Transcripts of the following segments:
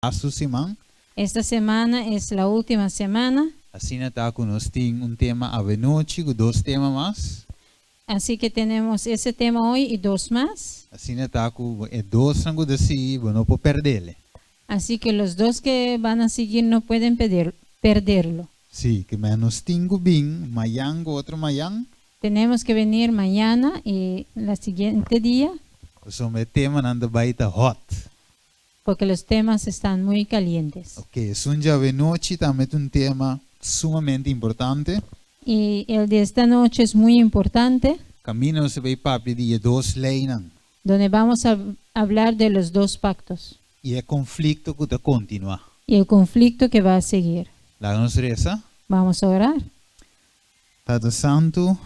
Lastu siman. Esta semana es la última semana. Asina ta ku nos tin un tema awenochi ku dos tema mas. Así que tenemos ese tema hoy y dos más. Asina ta ku e dosnan ku ta sigui bo no por pèrdele. Así que los dos que van a seguir no pueden pedir, perderlo. Sí, ke men nos tin ku bin mayan ku otro mayan. Tenemos que venir mañana y la siguiente día. Pasobra e temanan ta bai ta hot. Porque los temas están muy calientes. Ok, esun djawe nochi tambe ta un tema sumamente importante. Y el de esta noche es muy importante. Kaminda nos ta bai papia di e dos leinan. Donde vamos a hablar de los dos pactos. I e konflikto ku ta kontinuá. Y el conflicto que va a seguir. Laga nos resa. Vamos a orar. Tata Santu.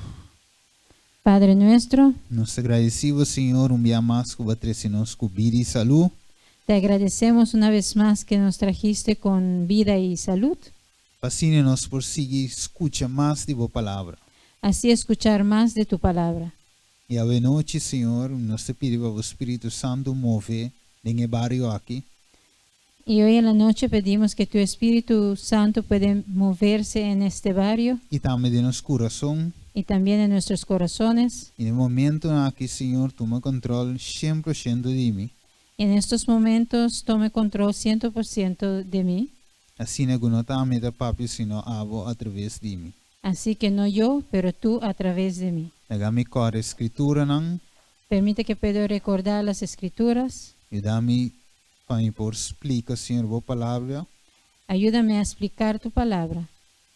Padre nuestro. Nos ta gradisí bo, Señor, un bia mas ku bo a trese nos ku bida i salú. Te agradecemos una vez más que nos trajiste con vida y salud. Pa asina nos por sigui skucha mas di bo palabra. Así escuchar más de tu palabra. I awenochi, Señor, nos ta pidi pa bo Spiritu Santu move den e bario aki. Y hoy en la noche pedimos que tu Espíritu Santo puede moverse en este barrio. I tambe den nos kurason. Y también en nuestros corazones. I den e momentonan aki, Señor, tuma kontròl 100% di mi. En estos momentos tome control 100% de mí. Asina ku no ta ami ta papia, sino abo a traves di mi. Así que no yo, pero tú a través de mí. Laga mi kòrda Skrituranan. Permite que pueda recordar las escrituras. Yuda mi pa mi por splika, Señor, bo palabra. Ayúdame a explicar tu palabra.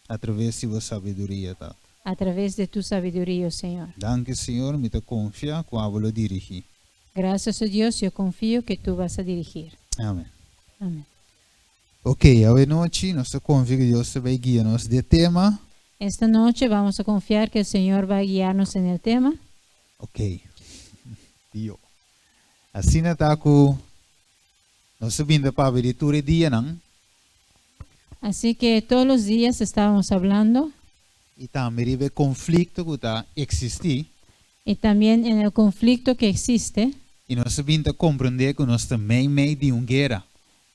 A traves di bo sabiduria, Tata. A través de tu sabiduría, oh Señor. Danki, Señor, mi ta konfia ku abo lo dirigí. Gracias, oh Dios, yo confío que tú vas a dirigir. Amèn. Amén. Ok, awenochi nos ta konfia ku Dios ta bai guia nos den tema. Esta noche vamos a confiar que el Señor va a guiarnos en el tema. Ok. Dio. Asina ta ku nos a bin ta papia di tur e dianan. Así que todos los días estábamos hablando. I tambe riba e konflikto ku ta eksistí. Y también en el conflicto que existe. I nos a bin ta komprondé ku nos ta mei mei di un guera.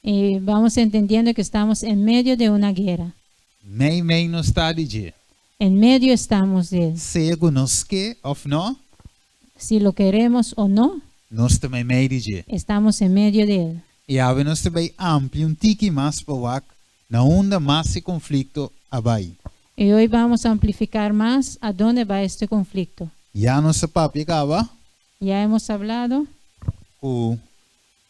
Y vamos entendiendo que estamos en medio de una guerra. Mei mei nos ta di dje. En medio estamos de él. Sea ku nos ke òf no. Si lo queremos o no. Nos ta mei mei di dje. Estamos en medio de él. I awe nos ta bai amplia un tiki mas pa wak na unda mas e konflikto a bai. Y hoy vamos a amplificar más a dónde va este conflicto. Ya nos a papia kaba. Ya hemos hablado. Ku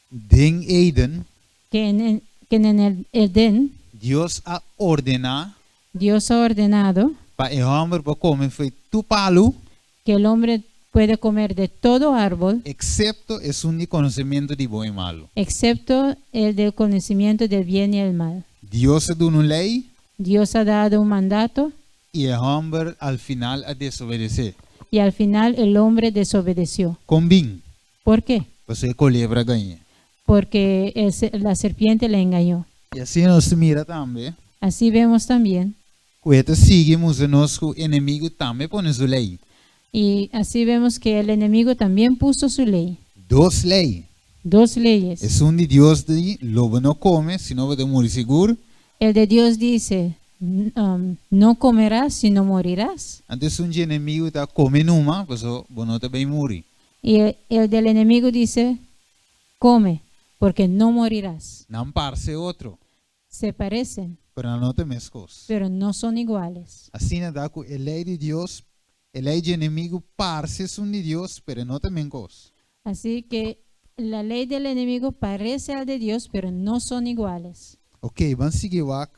den Eden. Que en que en el Edén. Dios a ordená. Dios ha ordenado. Pa e hòmber por kome fo'i tur palu. Que el hombre puede comer de todo árbol. Eksepto esun di konosementu di bon i malu. Excepto el del conocimiento del bien y el mal. Dios a duna un lei. Dios ha dado un mandato. I e hòmber al final a desobedesé. Y al final el hombre desobedeció. Kon bin? ¿Por qué? Pasobra e kolebra a gañ'é. Porque el la serpiente le engañó. I asina nos ta mira tambe. Así vemos también. Ku e ta sigui mustra nos ku enemigu tambe a pone su lei. Y así vemos que el enemigo también puso su ley. Dos lei. Dos leyes. Esun di Dios di, Lo bo no kome, sino bo ta muri sigur. El de Dios dice, No comerás, sino morirás. Anto esun di enemigu ta, Kome numa, paso bo no ta bai muri. Y el del enemigo dice, Come, porque no morirás. Nan parse otro. Se parecen. Pero nan no ta meskos. Pero no son iguales. Asina ta ku e lei di Dios, e lei di enemigu parse esun di Dios, pero e no ta menkos. Así que la ley del enemigo parece al de Dios, pero no son iguales. Ok, ban sigui wak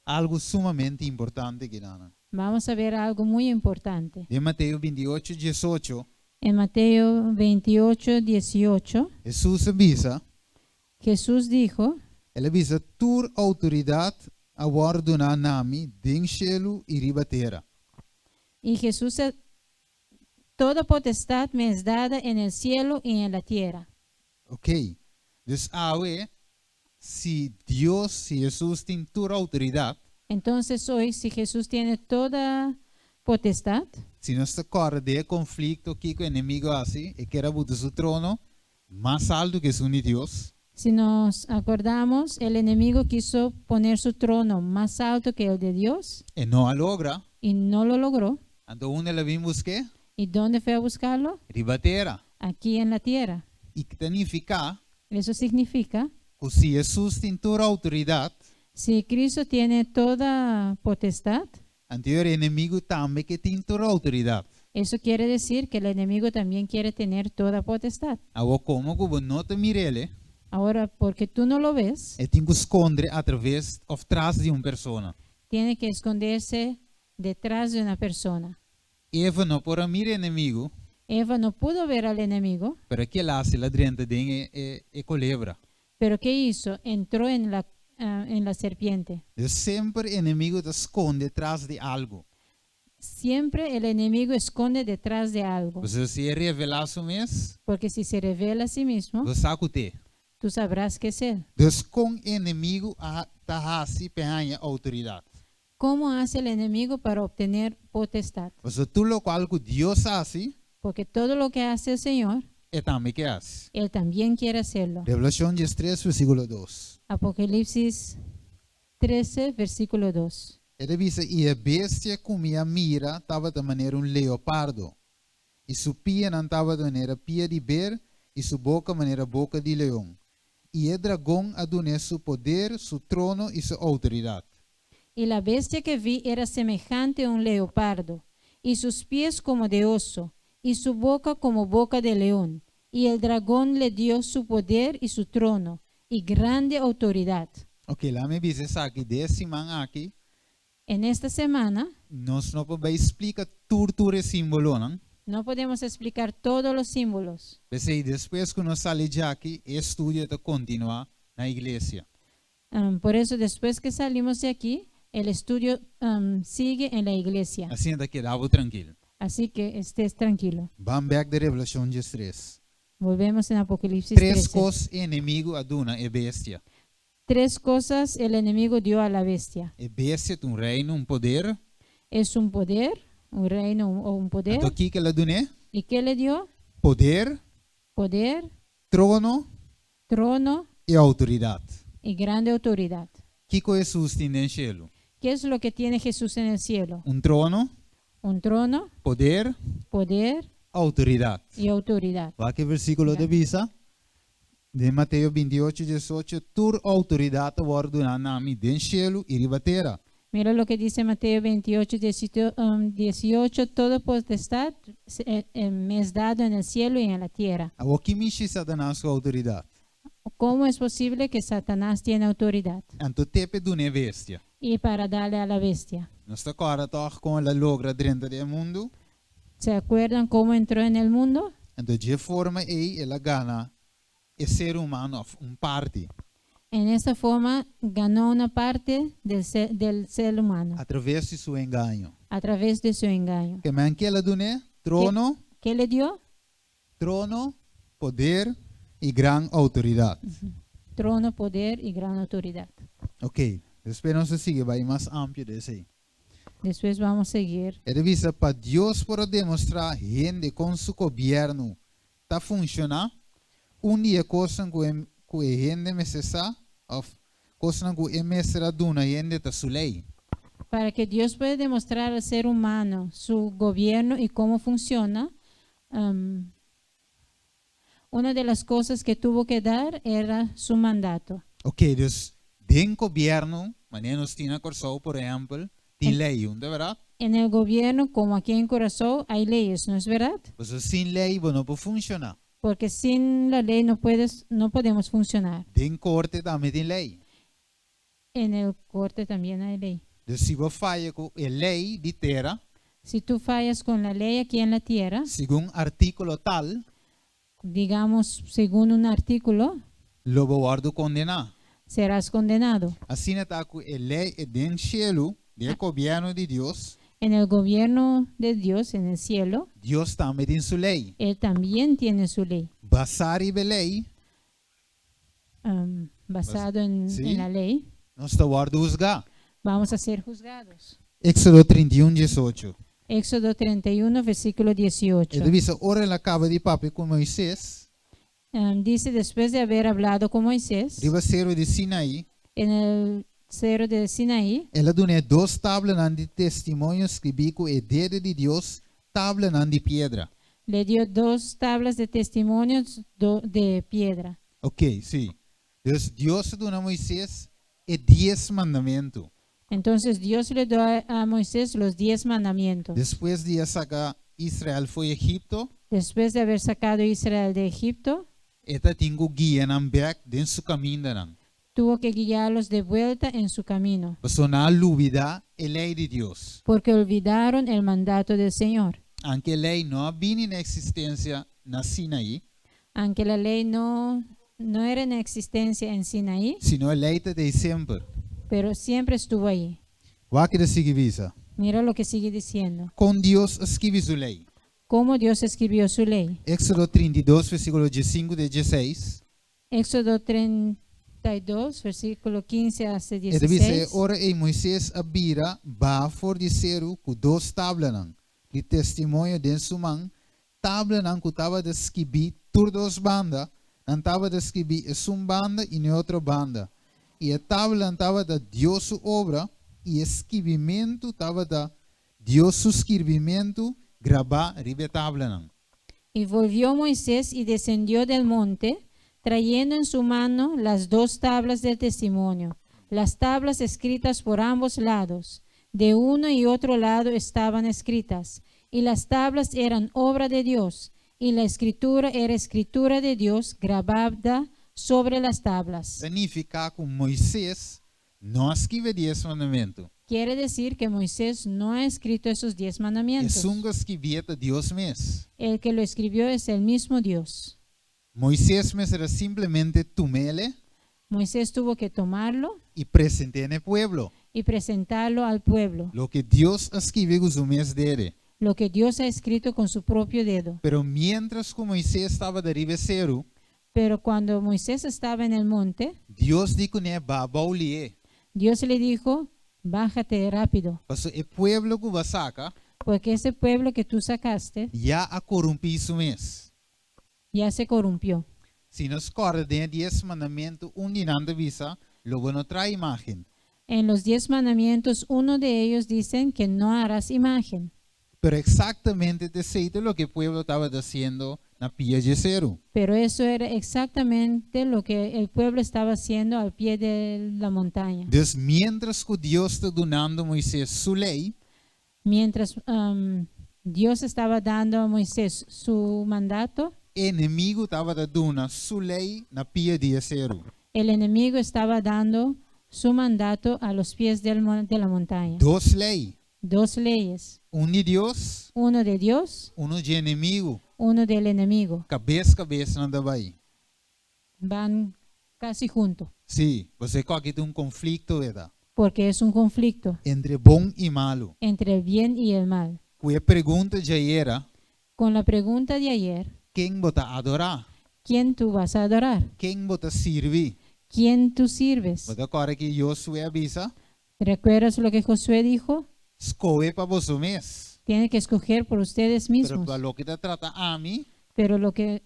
algu sumamente importante kinan. Vamos a ver algo muy importante. Den Mateo 28, 18. En Mateo 28, 18. Hesus a bisa. Jesús dijo. El a bisa, Tur outoridat a wòrdu duná na mi den shelu i riba tera. Y Jesús a, Toda potestad me es dada en el cielo y en la tierra. Ok, dus awe, si Dios, si Hesus tin tur outoridat. Entonces hoy, si Jesús tiene toda potestad. Si nos ta kòrda den e konflikto kiko enemigu a hasi, e kier a buta su trono mas altu ku esun di Dios. Si nos acordamos, el enemigo quiso poner su trono más alto que el de Dios E no a logra. Y no lo logró. Anto unda el a bin busk'é? ¿Y dónde fue a buscarlo? Riba tera. Aquí en la tierra. I ta nifiká Eso significa, ku si Hesus tin tur outoridat, si Cristo tiene toda potestad, anto e enemigu tambe ke tin tur outoridat. Eso quiere decir que el enemigo también quiere tener toda potestad. Awor komo ku bo no ta mir'é, Ahora, porque tú no lo ves, e tin ku skonde atraves òf tras di un persona. Tiene que esconderse detrás de una persona. Eva no por a mira enemigu, Eva no pudo ver al enemigo, pero kiko el a hasi? El a drenta den e, e, e kolebra. Pero ¿qué hizo? Entró en la serpiente. Anto, semper enemigu ta skonde tras di algu. Siempre el enemigo esconde detrás de algo. Pasobra si e revelá su mes, Porque si se revela a sí mismo, bo sa ku t'e. Tú sabrás que es él. Anto, kon enemigu ta hasi pa haña outoridat? ¿Cómo hace el enemigo para obtener potestad? Pasobra tur loke ku Dios hasi, Porque todo lo que hace el Señor, e tambe ke hasi. Él también quiere hacerlo. Revelashon 13, versíkulo 2. Apocalipsis 13, versículo 2. E ta bisa, i e bestia ku mi a mira tabata manera un leopardo. I su pianan tabata manera pia di ber, i su boka manera boka di leon. I e dragon a dun'é su poder, su trono i su outoridat. Y la bestia que vi era semejante a un leopardo, y sus pies como de oso, y su boca como boca de león. Y el dragón le dio su poder y su trono, y grande autoridad. Ok, laga mi bisa esaki, den e siman aki, En esta semana nos no por splika tur tur e símbolonan. No podemos explicar todos los símbolos. P'esei, despues ku nos sali di aki, e estudio ta kontinuá na iglesia. Por eso, después que salimos de aquí, el estudio sigue en la iglesia. Asina ku keda trankil. Así que estés tranquilo. Ban bèk den Revelashon 13. Volvemos en Apocalipsis Tres 13. Kos enemigu a duna e bestia. Tres cosas el enemigo dio a la bestia. E bestia un reino, un poder. Es un poder, un reino o un poder. Anto kiko el a dun'é? ¿Y qué le dio? Poder, Poder, trono trono i outoridat. Y grande autoridad. Kiko Hesus tin den shelu? ¿Qué es lo que tiene Jesús en el cielo? Un trono, Un trono, poder, poder outoridat. Y autoridad. Wak e versíkulo ta bisa. Di Mateo 28, 18, tur outoridat a wòrdu duná na mi den shelu i riba tera. Mira lo que dice Mateo 28, 18, 18, toda potestad me es dado en el cielo y en la tierra. Awor ki mishi Satanas ku outoridat? ¿Cómo es posible que Satanás tiene autoridad? Anto te p'e duna e bestia. Y para darle a la bestia. Nos ta kòrda toch kon el a logra drenta den mundu? ¿Se acuerdan cómo entró en el mundo? Anto, di e forma ei, el a gana e ser humano, un parti, En esa forma ganó una parte del ser humano atraves di su engaño. A través de su engaño. Ke men kiko el a dun'é? Trono, ¿Qué le dio? Trono, poder i gran outoridat. Trono, poder y gran autoridad. Ok, despues nos sigui, bai mas amplio di esei. Después vamos a seguir. E ta bisa pa Dios por demostrá hende kon su gobièrnu ta funshoná, un di e kosnan ku e hende mester sa, òf kosnan ku e mester a duna hende ta su lei. Para que Dios pueda demostrar al ser humano su gobierno y cómo funciona, una de las cosas que tuvo que dar era su mandato. Ok, dus den gobièrnu, manera nos tin na Kòrsou, por ehèmpel, tin lei, no ta berdat? En el gobierno, como aquí en Curazao, hay leyes, ¿no es verdad? Pasobra sin lei, bo no por funshoná. Porque sin la ley no podemos funcionar. Den korte tambe tin lei. En el corte también hay ley. Dus si bo faya ku e lei di tera, Si tú fallas con la ley aquí en la tierra, segun artíkulo tal, digamos, según un artículo, lo bo wòrdu kondená. Serás condenado. Asina ta ku e lei den shelu, den gobièrnu di Dios, En el gobierno de Dios, en el cielo, Dios tambe tin su lei. Él también tiene su ley. Basá riba e lei, Basado Sí. en la ley, nos ta wòrdu husgá. Vamos a ser juzgados. Éxodo 31, 18. Éxodo 31, versículo 18. E ta bisa, ora el a kaba di papia ku Moises, Dice, después de haber hablado con Moisés riba seru di Sinaí, en el cerro de Sinaí, el a dun'é dos tablanan di testimonio skibí ku e dede di Dios, tablanan di piedra. Le dio dos tablas de testimonios de piedra. Ok, sí. Dus Dios a duna Moises e 10 mandamentu. Entonces Dios le dio a Moisés los 10 mandamientos. Despues di a saka Israel for di Egipto, Después de haber sacado a Israel de Egipto, e tabatin ku guia nan bèk den su kamindanan. Tuvo que guiarlos de vuelta en su camino, Pasobra nan a lubidá e lei di Dios. Porque olvidaron el mandato del Señor. Aunke e lei no a bini na eksistensia na Sinaí, Aunque la ley no era en existencia en Sinaí, sino e lei t'ei semper. Pero siempre estuvo ahí. Wak kiko e ta sigui bisa. Mira lo que sigue diciendo. Kon Dios a skirbi su lei. Cómo Dios escribió su ley. Éksodo 32, versíkulo 15 te 16. Éxodo 32, versículo 15 hasta E ta bisa, 16. ora ei Moises a bira baha for di seru ku dos tablanan di testimonio den su man, tablanan ku tabata skibí tur dos banda, nan tabata skibí esun banda i na otro banda. I e tablanan tabata Dios su obra, i e skirbimentu tabata Dios su skirbimentu grabá riba e tablanan. Y volvió Moisés y descendió del monte, trayendo en su mano las dos tablas del testimonio, las tablas escritas por ambos lados. De uno y otro lado estaban escritas, y las tablas eran obra de Dios, y la escritura era escritura de Dios grabada sobre las tablas. Ta nifiká ku Moises no a skirbi e 10 mandamentu. Quiere decir que Moisés no ha escrito esos 10 mandamientos. Esun ku a skirbié ta Dios mes. El que lo escribió es el mismo Dios. Moises mester a simplemente tum'é Moisés tuvo que tomarlo i present'é na pueblo. Y presentarlo al pueblo. Loke Dios a skirbi ku su mes dede. Lo que Dios ha escrito con su propio dedo. Pero mientras ku Moises tabata riba seru, Pero cuando Moisés estaba en el monte, Dios di kuné, baha abou lihé. Dios le dijo: "Bájate rápido, Paso e pueblo ku bo a saka, porque ese pueblo que tú sacaste ya a korumpí su mes. Ya se corrompió". Si nos kòrda den 10 mandamentu, un di nan ta bisa, lo bo no traha imágen. En los 10 mandamientos, uno de ellos dicen que no harás imagen. Pero eksaktamente esei ta loke e pueblo tabata hasiendo na pia di seru. Pero eso era exactamente lo que el pueblo estaba haciendo al pie de la montaña. Dus mientras ku Dios ta dunando Moises su lei, Mientras Dios estaba dando a Moisés su mandato, enemigu tabata duna su lei na pia di seru. El enemigo estaba dando su mandato a los pies de la montaña. Dos lei. Dos leyes, Un di Dios, uno de Dios, un di enemigu. Uno del enemigo. Kabes kabes nan ta bai. Van casi juntos, Sí, pasobra aki tin un konflikto, berdat? Porque es un conflicto Entre bon i malu. Entre el bien y el mal. Ku e pregunta di ayera, Con la pregunta de ayer, ken bo ta adorá? ¿Quién tú vas a adorar? Ken bo ta sirbi? ¿Quién tú sirves? Bo ta kòrda kiko Josué a bisa, ¿Recuerdas lo que Josué dijo? Skohe pa boso mes. Tienen que escoger por ustedes Pero mismos. pa loke ta trata ami, Pero lo que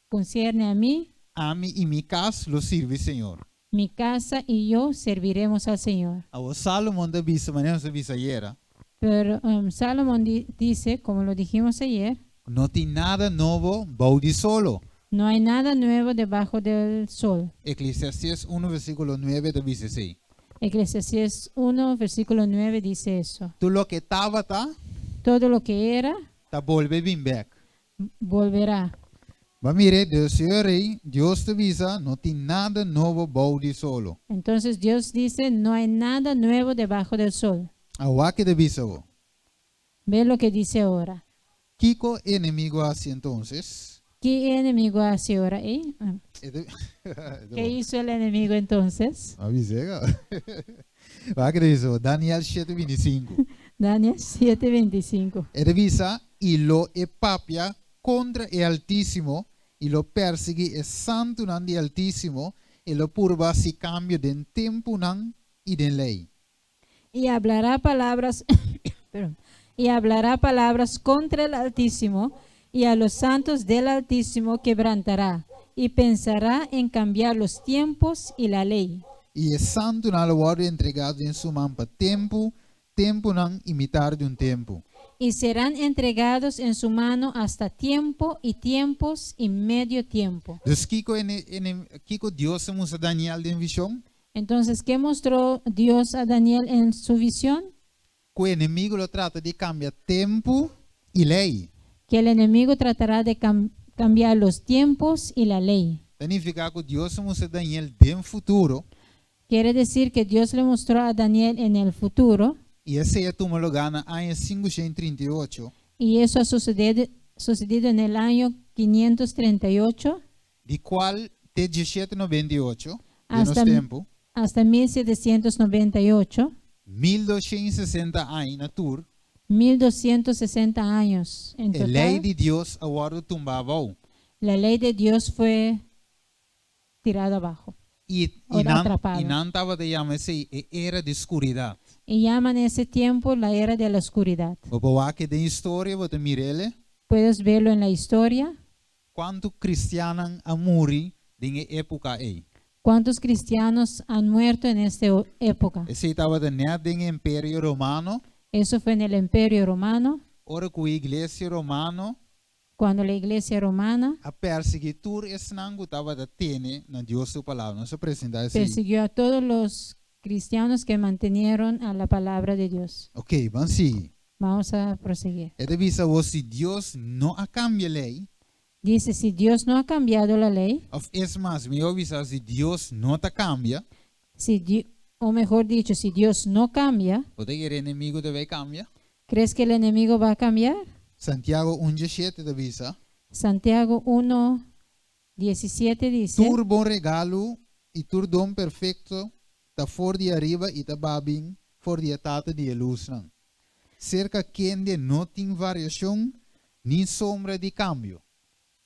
concierne a mí, ami i mi kas lo sirbi Señor. Mi casa y yo serviremos al Señor. Awor Salomon ta bisa, manera nos a bisa ayera, Pero Salomón dice, como lo dijimos ayer, no tin nada nobo bou di solo. No hay nada nuevo debajo del sol. Eklesiastés 1, versíkulo 9 ta bisa esei. Eclesiastés 1, versículo 9 dice eso. Tur loke tabata, Todo lo que era, ta bolbe bin bèk. Volverá. Ma mira, Dios rei, Dios ta bisa, no tin nada nobo bou di solo. Entonces Dios dice: "No hay nada nuevo debajo del sol". Awor kiko e ta bisa awor. Ve lo que dice ahora. Kiko enemigu a hasi entonses? ¿Qué enemigo hace ahora? ¿Eh? Ah, ¿qué hizo el enemigo entonces? Avisei. Wak kiko e ta bisa, Daniel 7:25. Daniel 7:25. E ta bisa, i lo e papia kontra e Altísimo, i lo persiguí e santunan di Altísimo, i lo purba hasi kambio den tempunan i den lei. Y hablará palabras, perdón, y hablará palabras contra el Altísimo, y a los santos del Altísimo quebrantará, Y pensará en cambiar los tiempos y la ley. I e santunan lo wòrdu entregá den su man pa tempu, tempunan i mitar di un tempu. Y serán entregados en su mano hasta tiempo y tiempos y medio tiempo. Dus kiko, ene, kiko Dios a mustra Daniel den vishon? Entonces, ¿qué mostró Dios a Daniel en su visión? Ku enemigu lo trata di kambia tempu i lei. Que el enemigo tratará de cambiar los tiempos y la ley. Ta nifiká ku Dios a mustra Daniel den futuro. Quiere decir que Dios le mostró a Daniel en el futuro I esei a tuma lugá na aña 538, y eso ha sucedido en el año 538 di kual te 1798, di nos tempu, hasta 1798, 1260 aña na tur, 1260 años en e lei total. di Dios a wòrdu tumbá abou. La ley de Dios fue tirada abajo I, o i nan, atrapada. I nan tabata yama esei e era di skuridat. Y llaman ese tiempo la era de la oscuridad. Bo por wak den historia, bo ta mir'é, Puedes verlo en la historia. Kuantu kristian a muri den e époka ei. ¿Cuántos cristianos han muerto en esta época? Esei tabata net den Imperio Romano, Eso fue en el Imperio Romano, ora ku iglesia romano cuando la iglesia romana a persiguí tur esnan ku tabata tene na Dios su palabra. Nos a presentá esei. Persiguió a todos los cristianos que mantenieron a la palabra de Dios. Ok, ban sigui. Vamos a proseguir. E ta bisa, si Dios no a kambia lei, Dice, si Dios no ha cambiado la ley, òf es mas, mihó bisa, si Dios no ta kambia, si o mejor dicho, si Dios no cambia, bo ta kere enemigu ta bai kambia? ¿Crees que el enemigo va a cambiar? Santiago 1,7 ta bisa, Santiago 1, 17 dice, Tur bon regalo i tur don perfekto ta for di ariba i ta baha bin for di Tata di lusnan, serka kende no tin variashon ni sombra di kambio.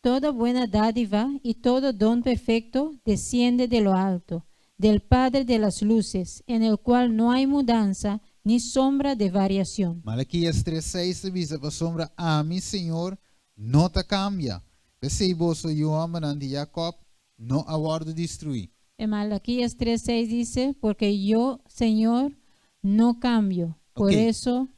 Toda buena dádiva y todo don perfecto desciende de lo alto, del Padre de las luces, en el cual no hay mudanza ni sombra de variación. Malakias 3,6 ta bisa, pasobra ami, Señor, no ta kambia. P'esei boso, yu hòmbernan di Jacob, no a wòrdu destruí. En Malaquías 3:6 dice, porque yo, Señor, no cambio. Por eso,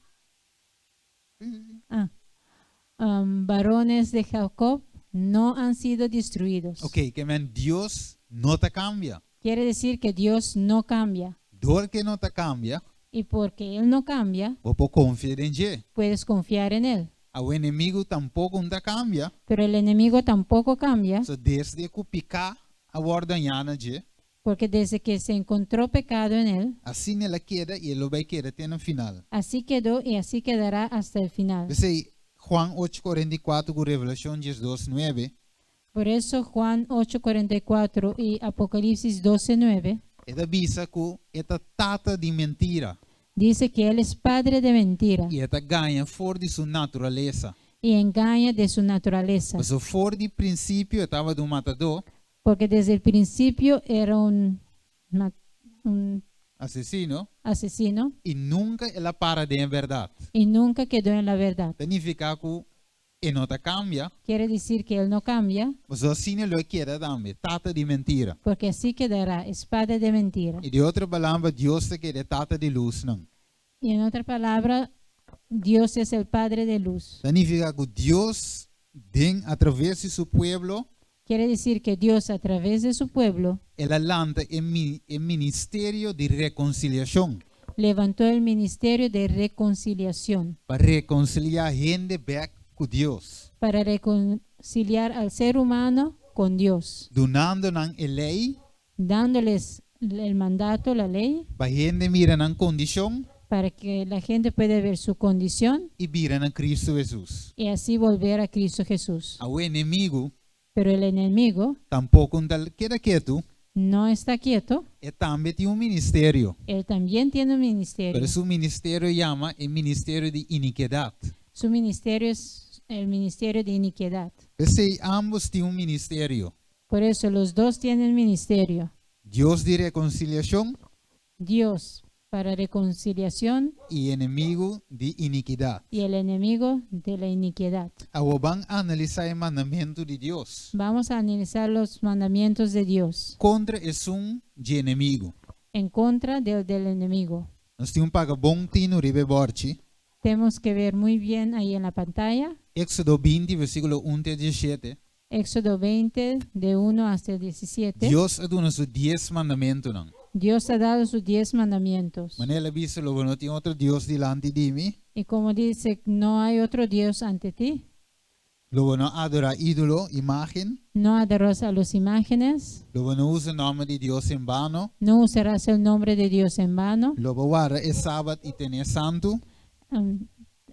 varones de Jacob no han sido destruidos. Ok, ke men Dios no ta kambia. Quiere decir que Dios no cambia. Dor ku e no ta kambia, Y porque Él no cambia, bo por konfia den dje. Puedes confiar en Él. E enemigu tampoko no ta kambia. Pero el enemigo tampoco cambia, So desde ku piká a wòrdu hañá na dje, porque desde que se encontró pecado en Él, asina el a keda i e lo bai keda te na final. Así quedó y así quedará hasta el final. P'esei, Juan 8:44 ku Revelashon 12:9, Por eso Juan 8:44 y Apocalipsis 12:9 e ta bisa ku e ta tata di mentira dice que Él es padre de mentira i e ta gaña for di su naturalesa. Y engaña de su naturaleza. Pasobra for di prinsipio e tabata un matadó, Porque desde el principio era un asesino, asesino i nunka el a para den berdat. Y nunca quedó en la verdad. Ta nifiká ku e no ta kambia, Quiere decir que él no cambia, ma asina lo keda tambe, tata di mentira. Porque así quedará, es padre de mentira. I den otro palabra, Dios ta keda tata di lus, no. Y en otra palabra, Dios es el padre de luz. Ta nifiká ku Dios, den, a traves di su pueblo, Quiere decir que Dios a través de su pueblo el a lanta e ministerio di rekonsiliashon. Levantó el ministerio de reconciliación Pa rekonsiliá hende bèk ku Dios. Para reconciliar al ser humano con Dios, Dunando nan e lei, dándoles el mandato, la ley, pa hende mira nan kondishon para que la gente pueda ver su condición i bira na Kristu Hesus. Y así volver a Cristo Jesús. E enemigu Pero el enemigo tampoko no ta keda ketu, no está quieto, e tambe tin un ministerio. Él también tiene un ministerio. Pero su ministerio yama e ministerio di inikidat. Su ministerio es el ministerio de iniquidad. P'esei ambos tin un ministerio. Por eso los dos tienen ministerio. Dios di rekonsiliashon Dios, Para reconciliación I enemigu di inikidat. Y el enemigo de la iniquidad. Awor ban analisá e mandamentu di Dios. Vamos a analizar los mandamientos de Dios Kontra esun di enemigu. En contra del enemigo. Nos tin ku paga bon tinu riba e bòrchi. Tenemos que ver muy bien ahí en la pantalla. Éksodo 20, versíkulo 1 te 17. Éxodo 20, de 1 hasta el 17. Dios a duna su 10 mandamentunan. Dios ha dado sus 10 mandamientos. Manera el a bisa, lo bo no tin otro Dios dilanti di mi. Y como dice, no hay otro Dios ante ti. Lo bo no adorá ídolo, imágen. No adorarás a las imágenes. Lo bo no usa nòmber di Dios en vano. No usarás el nombre de Dios en vano. Lo bo warda e sabat i ten'é santu.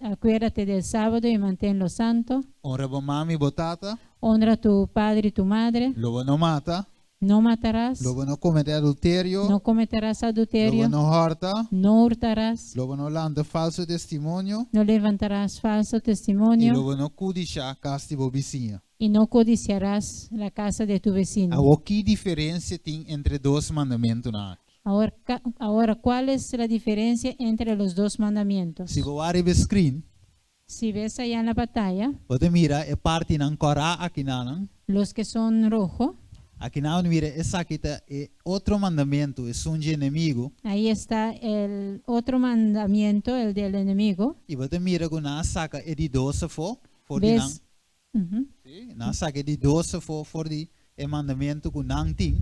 Acuérdate del sábado y manténlo santo. Honra bo mama i bo tata. Honra a tu padre y tu madre. Lo bo no mata. No matarás. Lo bo no kometé adulterio. No cometerás Lo bo adulterio. no hòrta. No hurtarás. Lo bo no lanta falsu testimonio. No levantarás falso I testimonio. lo bo no kudishá kas di bo bisiña. Y no codiciarás la casa de tu vecino. Awor ki diferensia tin entre dos mandamentunan aki? Ahora, ¿cuál es la diferencia entre los dos mandamientos? Si bo wak riba e screen, Si ves allá en la pantalla, bo ta mira e partinan kòrá akinan. Los que son rojo, Akinan mira esaki ta e otro mandamentu, esun di enemigu. Ahí está el otro mandamiento, el del enemigo. I bo ta mira ku nan a saka e di dos afó, for di nan. ¿Ves? Ujú. Sí, nan a saka e di dos afó for di e mandamentu ku nan tin.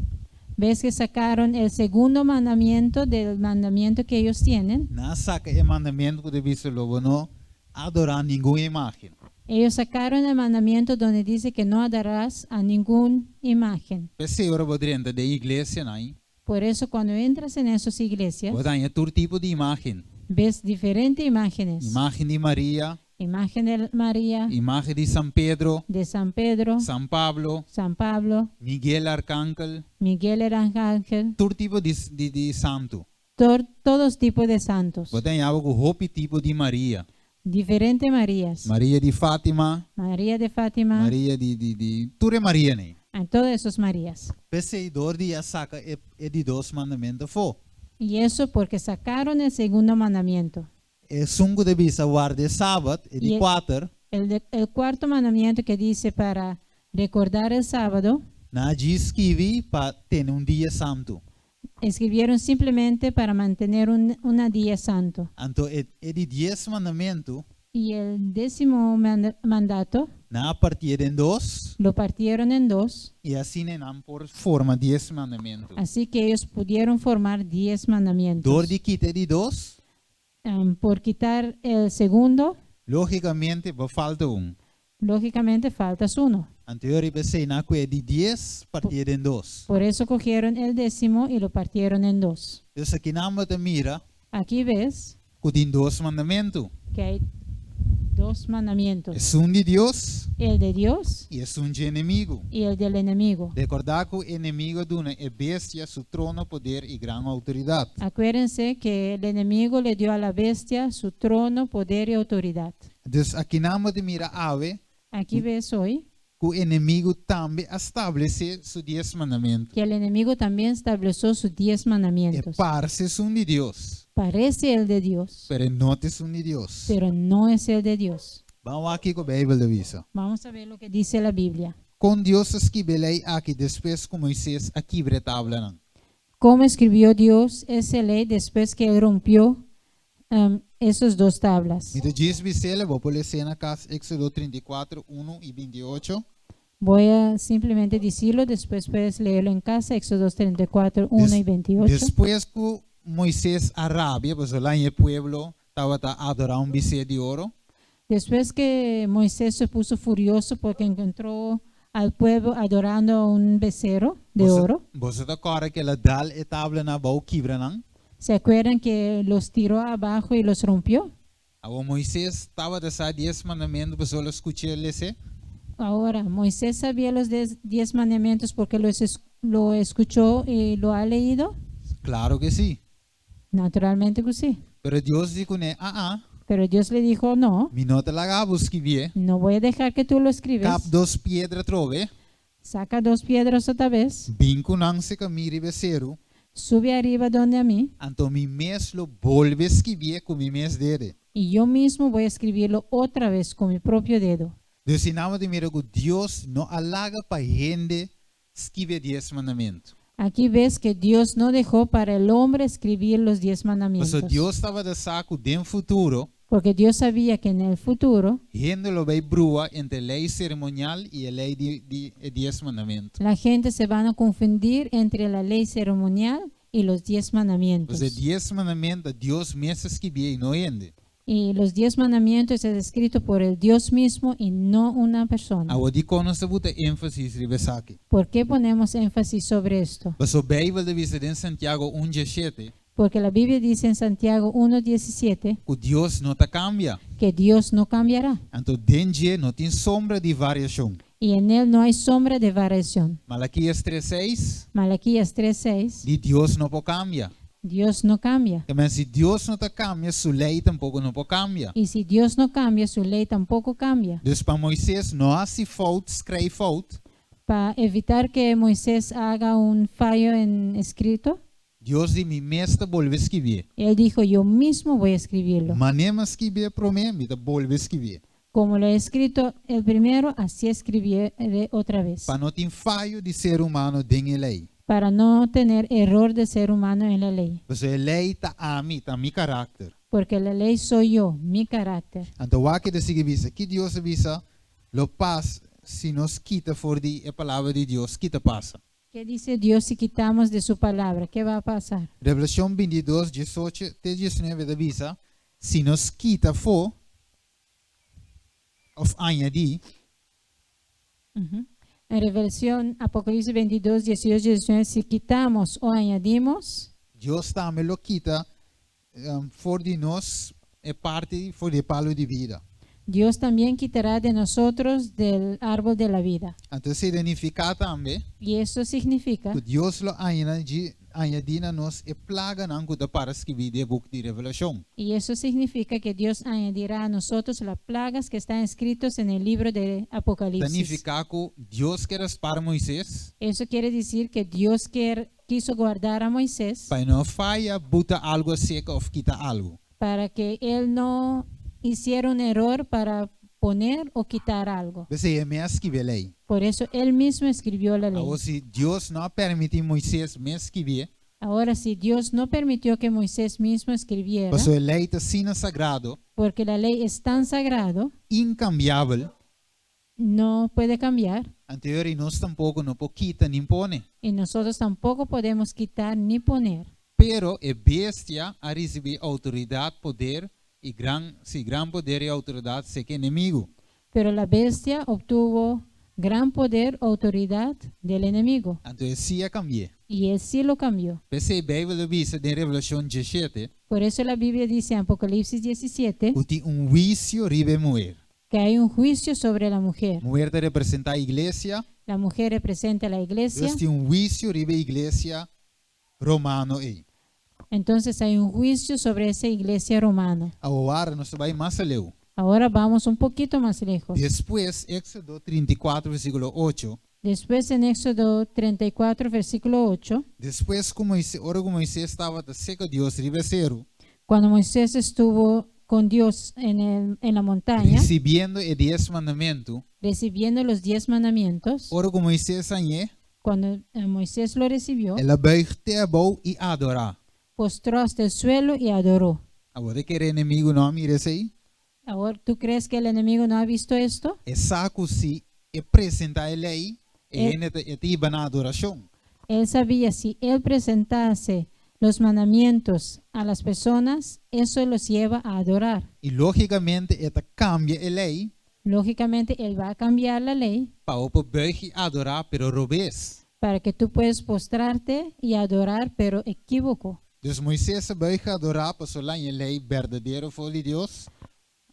Ves que sacaron el segundo mandamiento del mandamiento que ellos tienen. Nan a saka e mandamentu ku ta bisa lo bo no adorá ningun imágen. Ellos sacaron el mandamiento donde dice que no adorarás a ninguna imagen. P'esei ora bo drenta den iglesianan, Por eso cuando entras en esas iglesias, bo ta haña tur tipo di imágen. Ves diferentes imágenes. Imágen di Maria, Imagen de María, imágen di San Pedro, de San Pedro, San Pablo, San Pablo, Miguel Arcángel, Miguel el Arcángel, tur tipo di, di, di santu. Todos tipos de santos. Bo ta haña ku hopi tipo di Maria. Diferentes Marías. Maria di Fátima, María de Fátima, Maria di, di, di tur e Marianan. A todas esas Marías. P'esei dor di a saka e, e di dos mandamentu afó. Y eso porque sacaron el segundo mandamiento. Esun ku ta bisa warda e sabat, e di 4, El cuarto mandamiento que dice para recordar el sábado, nan a skibi pa tene un dia santu. Escribieron simplemente para mantener un día santo. Anto e, e di 10 mandamentu, Y el décimo mandato nan a partié den dos, lo partieron en dos, i asina nan por forma 10 mandamentu. Así que ellos pudieron formar 10 mandamientos. Dor di kita e di dos, Por quitar el segundo, lógikamente, bo falta un. Lógicamente falta uno. Anto p'esei nan a kue e di 10 partié den dos. Por eso cogieron el décimo y lo partieron en dos. Anto akinan bo ta mira Aquí ves ku tin dos mandamentu. Que hay dos mandamientos. Esun di Dios El de Dios i esun di enemigu. Y el del enemigo. Rekordá ku enemigu a duna e bestia su trono, poder i gran outoridat. Acuérdense que el enemigo le dio a la bestia su trono, poder y autoridad. Dus akinan bo ta mira awe Aquí ves hoy ku enemigu tambe a establesé su 10 mandamentu. Que el enemigo también estableció sus 10 E mandamientos. parse esun di Dios, Parece el de Dios, pero no ta esun di Dios. Pero no es el de Dios. Ban wak kiko Beibel ta bisa. Vamos a ver lo que dice la Biblia. Kon Dios a skibi e lei aki despues ku Moises a kibra e tablanan? ¿Cómo escribió Dios esa ley después que él rompió esas dos tablas? Mi ta djis bis'é, bo por lesa na kas Éksodo 34, 1 i 28. Voy a simplemente decirlo, después puedes leerlo en casa, Éxodo 34, 1 y 28. Despues ku Moises a rabia, pasobra el a haña e pueblo tabata adorá un bisé di oro. Después que Moisés se puso furioso porque encontró al pueblo adorando a un becerro de oro, Boso ta kòrda ku el a dal e tablanan abou kibra nan. ¿Se acuerdan que los tiró abajo y los rompió? Awor Moises tabata sa 10 mandamentu, pasobra el a skuch'é lesa. Ahora, Moisés sabía los 10 mandamientos porque lo escuchó y lo ha leído. Klaro ku sí. Naturalmente que sí. Pero Dios di kuné, ah, ah, Pero Dios le dijo: no, mi no ta laga bo skibié. No voy a dejar que tú lo escribes. Kap dos piedra atrobe, Saca dos piedras otra vez, bin ku nan serka mi riba e seru, Sube arriba donde a mí Anto mi mes lo bolbe skibié ku mi mes dede. Y yo mismo voy a escribirlo otra vez con mi propio dedo. Dus einan bo ta mira ku Dios no a laga pa hende skibi 10 mandamentu. Aquí ves que Dios no dejó para el hombre escribir los 10 Pasobra mandamientos. Dios tabata sa ku den futuro Porque Dios sabía que en el futuro hende lo bai brua entre lei seremonial i e lei di 10 mandamentu. La gente se van a confundir entre la ley ceremonial y los 10 mandamientos. E 10 mandamentu, Dios mes a skibié i no hende. Y los 10 mandamientos es escrito por el Dios mismo y no una persona. Awor dikon nos ta pone énfasis riba esaki? ¿Por qué ponemos énfasis sobre esto? Pasobra Beibel ta bisa den Santiago 1:17 Porque la Biblia dice en Santiago 1.17 ku Dios no ta kambia. Que Dios no cambiará. Anto den dje no tin sombra di variashon. Y en él no hay sombra de variación. Malakias 3:6 Malaquías 3.6, di Dios no por kambia. Dios no cambia. Tambe si Dios no ta kambia, su lei tampoko no por kambia. Y si Dios no cambia, su ley tampoco cambia. Dus pa Moises no hasi fout, skirbi fout, Para evitar que Moisés haga un fallo en escrito, Dios di: "Mi mes ta bolbe skibi." Él dijo: "Yo mismo voy a escribirlo." Manera m'a skibi promé, mi ta bolbe skibi. Como lo he escrito el primero, así escribiré otra vez. Pa no tin fayo di ser humano den e lei. Para no tener error de ser humano en la ley. Pasobra e lei ta ami, ta mi karakter. Porque la ley soy yo, mi carácter. Anto wak e sigui bisa, ku Dios a bisa, lo pasa si nos kita for di e palabra di Dios, kiko ta pasa? ¿Qué dice Dios si quitamos de su palabra? ¿Qué va a pasar? Revelashon 22, 18 te 19 ta bisa, si nos kita afó, òf añadí, Ujú. En Revelación, Apocalipsis 22, 18 y 19, si quitamos o añadimos, Dios tambe lo kita for di nos e parti for di palu di bida. Dios también quitará de nosotros del árbol de la vida. Anto, esei ta nifiká tambe Y eso significa ku Dios lo añadí na nos e plaganan ku ta pará skibí den buki di Revelashon. Y eso significa que Dios añadirá a nosotros las plagas que están escritas en el libro de Apocalipsis. Signifiká ku Dios ker a spar Moises Eso quiere decir que Dios quiso guardar a Moisés pa no faya, buta algu aserka òf kita algu. Para que él no hiciera un error para poner o quitar algo. P'esei e mes a skibi lei. Por eso él mismo escribió la ley. Awor, si Dios no a permití Moises mes skibi, Ahora, si Dios no permitió que Moisés mismo escribiera, pasobra e lei ta asina sagrado, porque la ley es tan sagrado, inkambiabel, no puede cambiar, anto nos tampoko no por kita ni pone. Y nosotros tampoco podemos quitar ni poner. Pero e bestia a risibí outoridat, poder i gran, sí, gran poder i outoridat, serka enemigu. Pero la bestia obtuvo gran poder, autoridad del enemigo. Anto e sí a kambi'é. Y él sí lo cambió. P'esei Beibel ta bisa den Revelashon 17, Por eso la Biblia dice en Apocalipsis 17 ku tin un huisio riba e muhé. Que hay un juicio sobre la mujer. Muhé ta representá iglesia. La mujer representa a la iglesia. Dios tin un huisio riba e iglesia romano ei. Entonces hay un juicio sobre esa iglesia romana. Awor nos ta bai mas aleu. Ahora vamos un poquito más lejos. Despues, Éksodo 34, versíkulo 8. Después en Éxodo 34, versículo 8, Despues ku Moises, ora ku Moises tabata serka Dios riba seru, cuando Moisés estuvo con Dios en la montaña, risibiendo e 10 mandamentu, recibiendo los 10 mandamientos, ora ku Moises a hañ'é, cuando Moisés lo recibió, el a buig te abou i adorá. Postró hasta el suelo y adoró. Awor, bo ta kere enemigu no a mira esei? Ahora, ¿tú crees que el enemigo no ha visto esto? E sa ku si e presentá e lei, e e ta hiba na adorashon. Él sabía si él presentase los mandamientos a las personas, eso los lleva a adorar. I lógikamente e ta kambia e lei Lógicamente, él va a cambiar la ley pa bo buig i adorá, pero robes. Para que tú puedas postrarte y adorar, pero equívoco. Dus Moises a buig adorá, pasobra el a haña e lei berdadero for di Dios.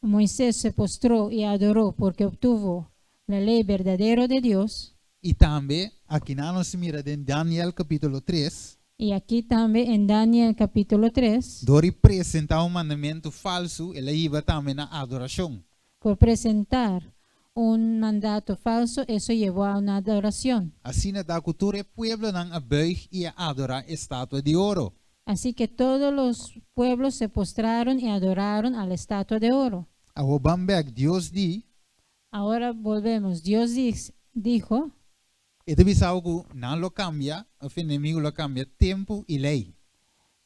Moisés se postró y adoró porque obtuvo la ley verdadera de Dios. I tambe, aki nos ta mira den Daniel kapítulo 3, Y aquí también en Daniel capítulo 3, dor di presentá un mandamentu falsu, el a hiba tambe na adorashon. Por presentar Un mandato falso, eso llevó a una adoración. Asina ta ku tur e pueblonan a buig i a adorá e estatua di oro. Así que todos los pueblos se postraron y adoraron a la estatua de oro. Awor ban bèk, Dios di, Ahora volvemos. Dios dijo, E ta bisa ku nan lo kambia, e enemigu lo kambia tempu i lei.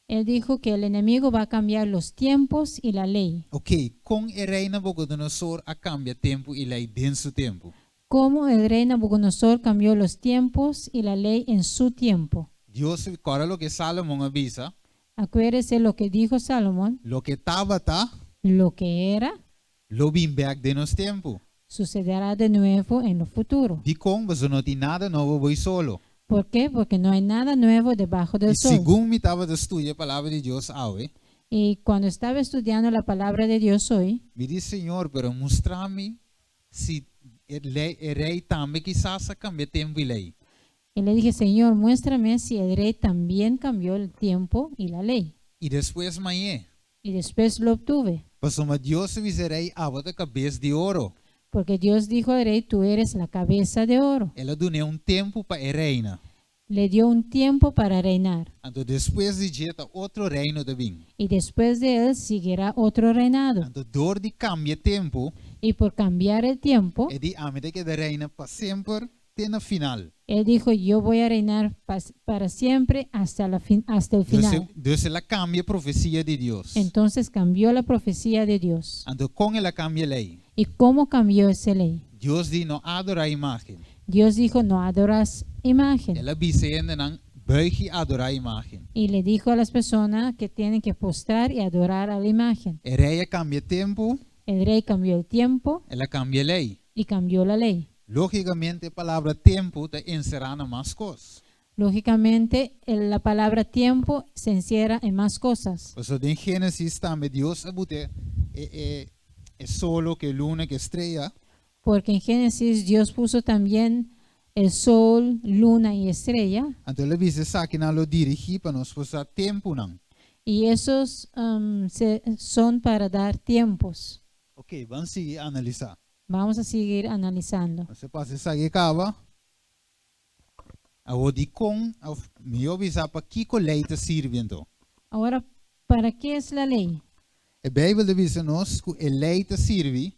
Él dijo que el enemigo va a cambiar los tiempos y la ley. Ok, kon e rei Nabucodonosor a kambia tempu i lei den su tempu? ¿Cómo el rey Nabucodonosor cambió los tiempos y la ley en su tiempo? Dios, kòrda loke Salomon a bisa, Acuérdese lo que dijo Salomón, loke tabata, lo que era, lo bin bèk den nos tempu. Sucederá de nuevo en lo futuro. Dikon? Pasobra no tin nada nobo bou di solo. ¿Por qué? Porque no hay nada nuevo debajo del I sol. segun mi tabata studia e palabra di Dios awe, Y cuando estaba estudiando la palabra de Dios hoy, mi di, Señor, pero mustra mi si e lei, e rei tambe kisas a kambia tempu i lei. Y le dije: "Señor, muéstrame si el rey también cambió el tiempo y la ley". I despues m'a hañ'é. Y después lo obtuve. Pasobra Dios a bisa e rei, abo ta kabes di oro. Porque Dios dijo al rey: "Tú eres la cabeza de oro". El a dun'é un tempu pa e reina. Le dio un tiempo para reinar. Anto despues di dje ta otro reino ta bin. Y después de él seguirá otro reinado. Anto dor di kambia tempu, Y por cambiar el tiempo, e di, ami ta keda reina pa semper te na final. Él dijo: "Yo voy a reinar para siempre hasta el final". Dus el a kambia profesia di Dios. Entonces cambió la profecía de Dios. Anto kon el a kambia lei? ¿Y cómo cambió esa ley? Dios di, no adorá imágen. Dios dijo: "No adoras imagen". El a bisa hendenan buig i adorá imágen. Y le dijo a las personas que tienen que postrar y adorar a la imagen. E rei a kambia tempu, El rey cambió el tiempo el a kambia lei. Y cambió la ley. Lógikamente, e palabra tempu ta enserá mas kos. Lógicamente, la palabra tiempo se encierra en más cosas. Pasobra den Génesis tambe Dios a buta e solo ku luna ku strea. Porque en Génesis Dios puso también el sol, luna y estrella. Anto el a bisa esakinan lo dirigí pa nos pa tempunan. Y esos son para dar tiempos. Ok, ban sigui analisá. Vamos a seguir analizando. Nos a pasa esaki kaba. Awor dikon, mihó bisa pa kiko lei ta sirbi anto? Ahora, ¿para qué es la ley? E Beibel ta bisa nos ku e lei ta sirbi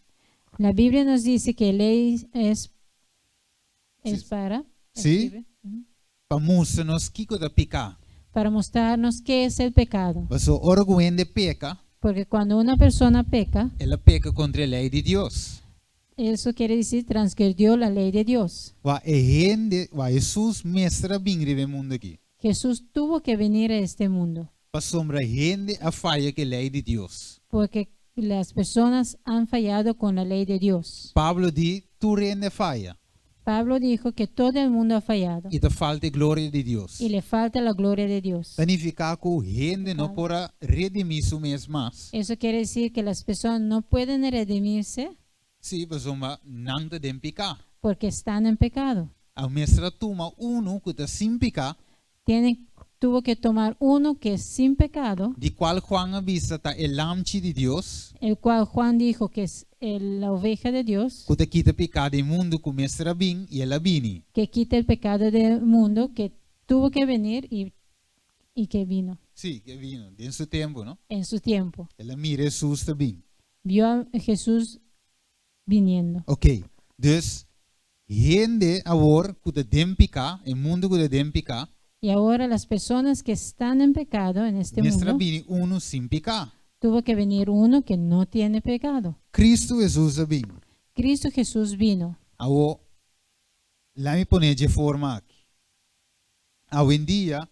La Biblia nos dice que ley es para Sí. escribe, ujú, pa mustra nos kiko ta piká. Para mostrarnos qué es el pecado. Pasobra ora ku hende peka, Porque cuando una persona peca, el a peka kontra e lei di Dios. Eso quiere decir transgredió la ley de Dios. Wak e hende, wak Hesus mester a bin riba e mundu aki. Jesús tuvo que venir a este mundo Pasobra hende a faya ku e lei di Dios. Porque las personas han fallado con la ley de Dios. Pablo di, tur hende a faya. Pablo dijo que todo el mundo ha fallado I ta falta e gloria di Dios. Y le falta la gloria de Dios. Ta nifiká ku hende no por a redimí su mes mas. Eso quiere decir que las personas no pueden redimirse Sí, pasobra nan ta den piká. Porque están en pecado. A mester a tuma unu ku ta sin piká, Tuvo que tomar uno que es sin pecado, di kual Juan a bisa ta e lamchi di Dios, el cual Juan dijo que es la oveja de Dios, ku ta kita piká di mundu ku mester a bin i el a bini. Que quita el pecado del mundo, que tuvo que venir y que vino Sí, ku vino den su tempu, no? en su tiempo. El a mira Hesus ta bin. Vio a Jesús viniendo. Ok, dus hende awor ku ta den piká, e mundu ku ta den piká, Y ahora las personas que están en pecado en este mester a mundo, bini unu sin piká. Tuvo que venir uno que no tiene pecado. Kristu Hesus a bin. Cristo Jesús vino. Awor, laga mi pone di e forma aki. Awendia,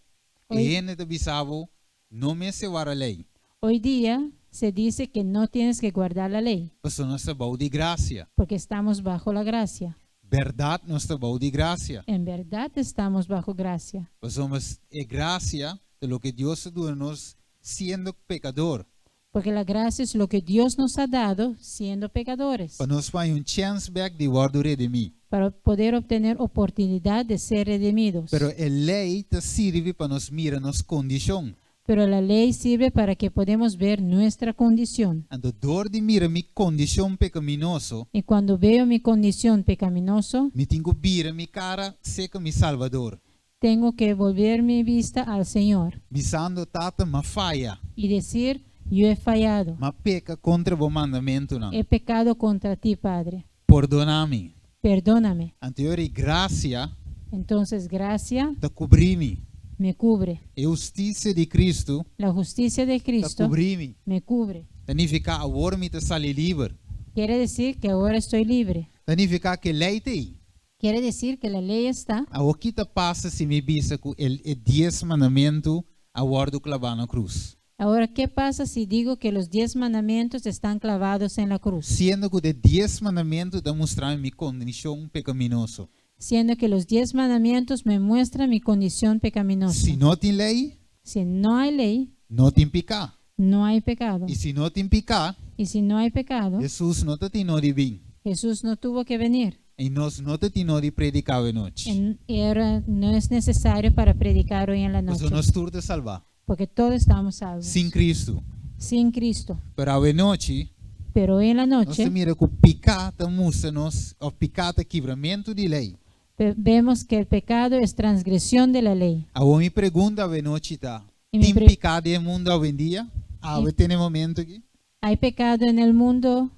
Hoy, hende ta bisa bo, no mester warda lei. Hoy día se dice que no tienes que guardar la ley, Pasobra nos ta bou di grasia. Porque estamos bajo la gracia. Berdat nos ta bou di grasia. En verdad estamos bajo gracia. Pasobra e grasia ta loke Dios a duna nos siendo pekadó. Porque la gracia es lo que Dios nos ha dado siendo pecadores, Pa nos haña un chèns bèk di wòrdu redimí. Para poder obtener oportunidad de ser redimidos. Pero e lei ta sirbi pa nos mira nos kondishon. Pero la ley sirve para que podamos ver nuestra condición. Anto dor di mira mi kondishon pekaminoso, Y cuando veo mi condición pecaminoso, mi tin ku bira mi kara serka mi Salbador. Tengo que volver mi vista al Señor Bisando, Tata, m'a faya. Y decir: "Yo he fallado, M'a peka kontra bo mandamentunan. He pecado contra ti, Padre, Pordoná mi. Perdóname". Anto grasia Entonces gracia ta kubri mi. Me cubre. E hustisia di Kristu La justicia de ta Cristo kubri mi. Me cubre. Ta nifiká awor mi ta sali liber. Quiere decir que ahora estoy libre. Ta nifiká ku lei t'ei. Quiere decir que la ley está. Awor kiko ta pasa si mi bisa ku e 10 mandamentu a wòrdu klabá na krus? Ahora, ¿qué pasa si digo que los 10 mandamientos están clavados en la cruz? Siendo ku e 10 mandamentu ta mustra mi kondishon pekaminoso. Siendo que los 10 mandamientos me muestran mi condición pecaminosa. Si no tin lei, Si no hay ley, no tin piká. No hay pecado. I si no tin piká, Y si no hay pecado, Hesus no tabatin nodi bin. Jesús no tuvo que venir. I nos no tin nodi prediká awe nochi. Y ahora no es necesario para predicar hoy en la Pasobra noche. nos tur ta salbá. Porque todos estamos salvos. Sin Kristu. Sin Cristo. Pero awe nochi, Pero hoy en la nos noche mira ku piká ta mustra nos, òf piká ta kibramentu di lei. Vemos que el pecado es transgresión de la ley. Awor mi pregunta awe nochi ta, I mi tin piká den mundu awendia? Awe tin momento aki? ¿Hay pecado en el mundo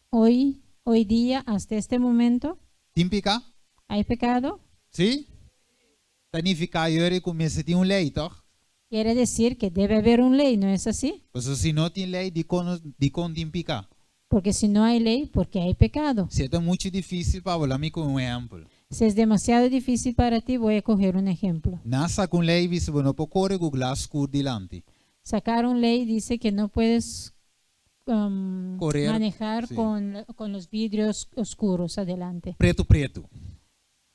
hoy, hoy día, hasta este momento? Tin piká? ¿Hay pecado? Si? Ta nifiká ku mester tin un lei, toch? Quiere decir que debe haber una ley, ¿no es así? Pasobra si no tin lei, di kon tin piká. Porque si no hay ley, ¿porque hay pecado? Si ta muchu difísil pa bo, mi kohe un ehèmpel. Si es demasiado difícil para ti, voy a coger un ejemplo. Nan a saka un lei bisa bo no por kore ku glas skur dilanti. Sacar un ley dice que no puedes Correr, manejar sí. con los vidrios oscuros adelante. Pretu pretu.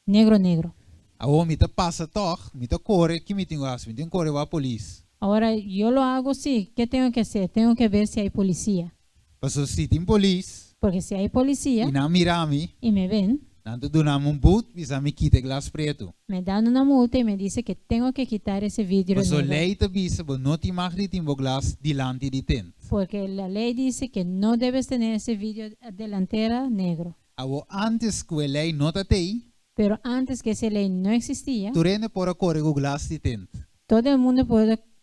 Negro, negro. Awor mi ta pasa toch, mi ta kore, kiko mi tin ku hasi? Mi tin ku kore pa polis. Ahora yo lo hago, sí. ¿Qué tengo que hacer? Tengo que ver si hay policía. Pasobra si tin polis, Porque si hay policía i nan mira mi, y me ven, nan ta duna mi un boet, bisa mi kita glas pretu. Me dan una multa y me dice que tengo que quitar ese vidrio Pasobra negro. lei ta bisa, bo no tin mag di tin bo glas dilanti di tint. Porque la ley dice que no debes tener ese vidrio delantera negro. Awor antes ku e lei no tabat'ei, Pero antes que esa ley no existía, tur hende por a kore ku glas di tint. Todo el mundo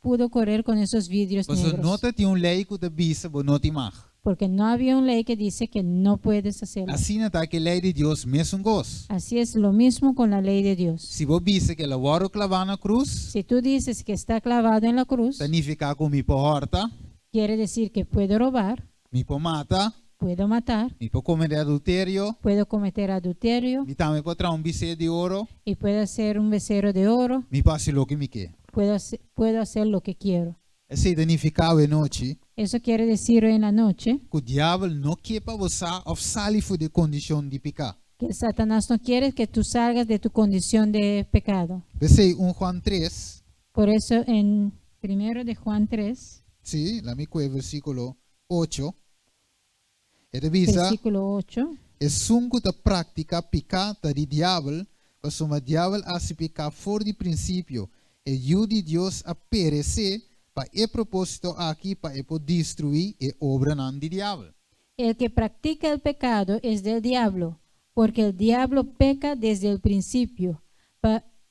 pudo correr con esos vidrios Pasobra no negros. tabatin un lei ku ta bisa, bo no tin mag. Porque no había una ley que dice que no puedes hacerlo. Asina ta ku lei di Dios mesun kos. Así es lo mismo con la ley de Dios. Si bo bisa ku el a wòrdu klabá na krus, Si tú dices que está clavado en la cruz, ta nifiká ku mi por hòrta, quiere decir que puedo robar, mi por mata, puedo matar, mi por kometé adulterio, puedo cometer adulterio mi tambe por traha un bisé di oro, y puedo hacer un becerro de oro, mi por hasi loke mi ke. puedo hacer lo que quiero. Esei ta nifiká awe nochi, Eso quiere decir hoy en la noche ku diabel no ke pa bo òf sali for di kondishon di piká. Que Satanás no quiere que tú salgas de tu condición de pecado. P'esei 1 Juan 3, Por eso en primero de Juan 3, si, laga mi kohe versíkulo 8, e ta bisa, versículo 8, Esun ku ta praktiká piká ta di diabel, pasobra diabel a hasi piká for di prinsipio. E Yu di Dios a aparesé pa e propósito aki pa e por destruí e obranan di diabel. El que practica el pecado es del diablo, porque el diablo peca desde el principio.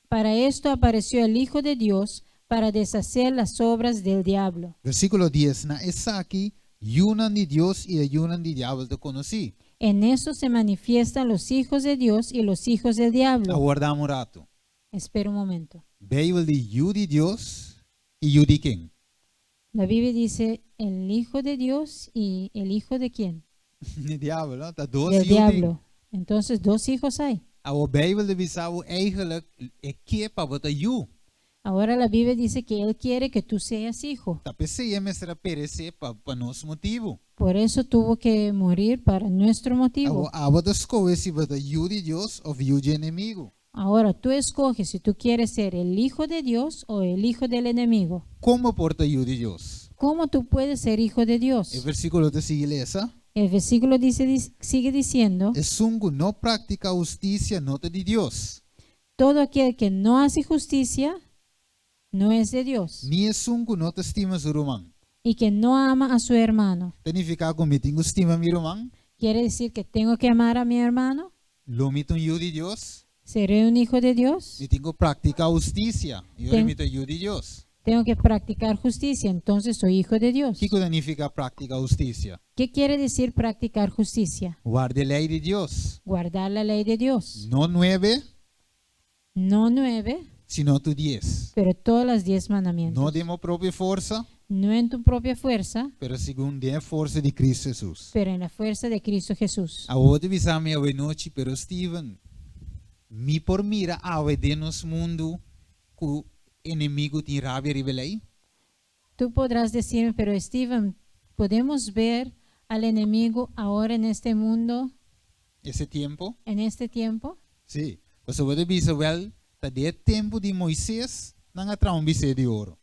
Para esto apareció el Hijo de Dios, para deshacer las obras del diablo. Versíkulo 10. Na esaki, yunan di Dios i yunan di diabel ta konosí. En eso se manifiestan los hijos de Dios y los hijos del diablo. Warda un ratu. Espera un momento. Beibel di yu di Dios i yu di ken? La Biblia dice el Hijo de Dios y el hijo de ¿quién? Di diabel, no? Ta dos Del yu di. diablo. Entonces, dos hijos hay. E Beibel ta bisa eigenlijk e ke pa bo ta yu. Ahora la Biblia dice que Él quiere que tú seas hijo. Ta p'esei e mester a peresé pa nos motibu. Por eso tuvo que morir para nuestro motivo. Abo ta skohe si bo ta yu di Dios òf yu di enemigu. Ahora tú escoges si tú quieres ser el hijo de Dios o el hijo del enemigo. Kon bo por ta yu di Dios? ¿Cómo tú puedes ser hijo de E Dios? versíkulo ta sigui lesa. El versículo dice, sigue diciendo, Esun ku no praktiká hustisia no ta di Dios. Todo aquel que no hace justicia No es de Dios. Ni esun ku no ta stima su ruman. Y que no ama a su hermano. Ta nifiká ku mi tin ku stima mi ruman? Quiere decir que tengo que amar a mi hermano. Lo mi ta un yu di Dios? ¿Seré un hijo de Dios? Mi tin ku praktiká hustisia. I ora mi ta yu di Dios. Tengo que practicar justicia, entonces soy hijo de Dios. Kiko ta nifiká praktiká hustisia? ¿Qué quiere decir practicar justicia? Warda lei di Dios. Guardar la ley de Dios. No 9, No 9, sino tur 10. pero todas las 10 mandamientos. No den bo propio forsa, No en tu propia fuerza, pero segun e forsa di Kristu Hesus. Pero en la fuerza de Cristo Jesús. Awor bo ta bisa mi awe nochi, pero Steven, mi por mira awe den nos mundu ku enemigu tin rabia riba lei? Tú podrás decirme: "Pero Steven, ¿podemos ver al enemigo ahora en este mundo, E tempu? En este tiempo?" Si. Bo por bisa, wel, ta den tempu di Moises, nan a traha un bisé di oro.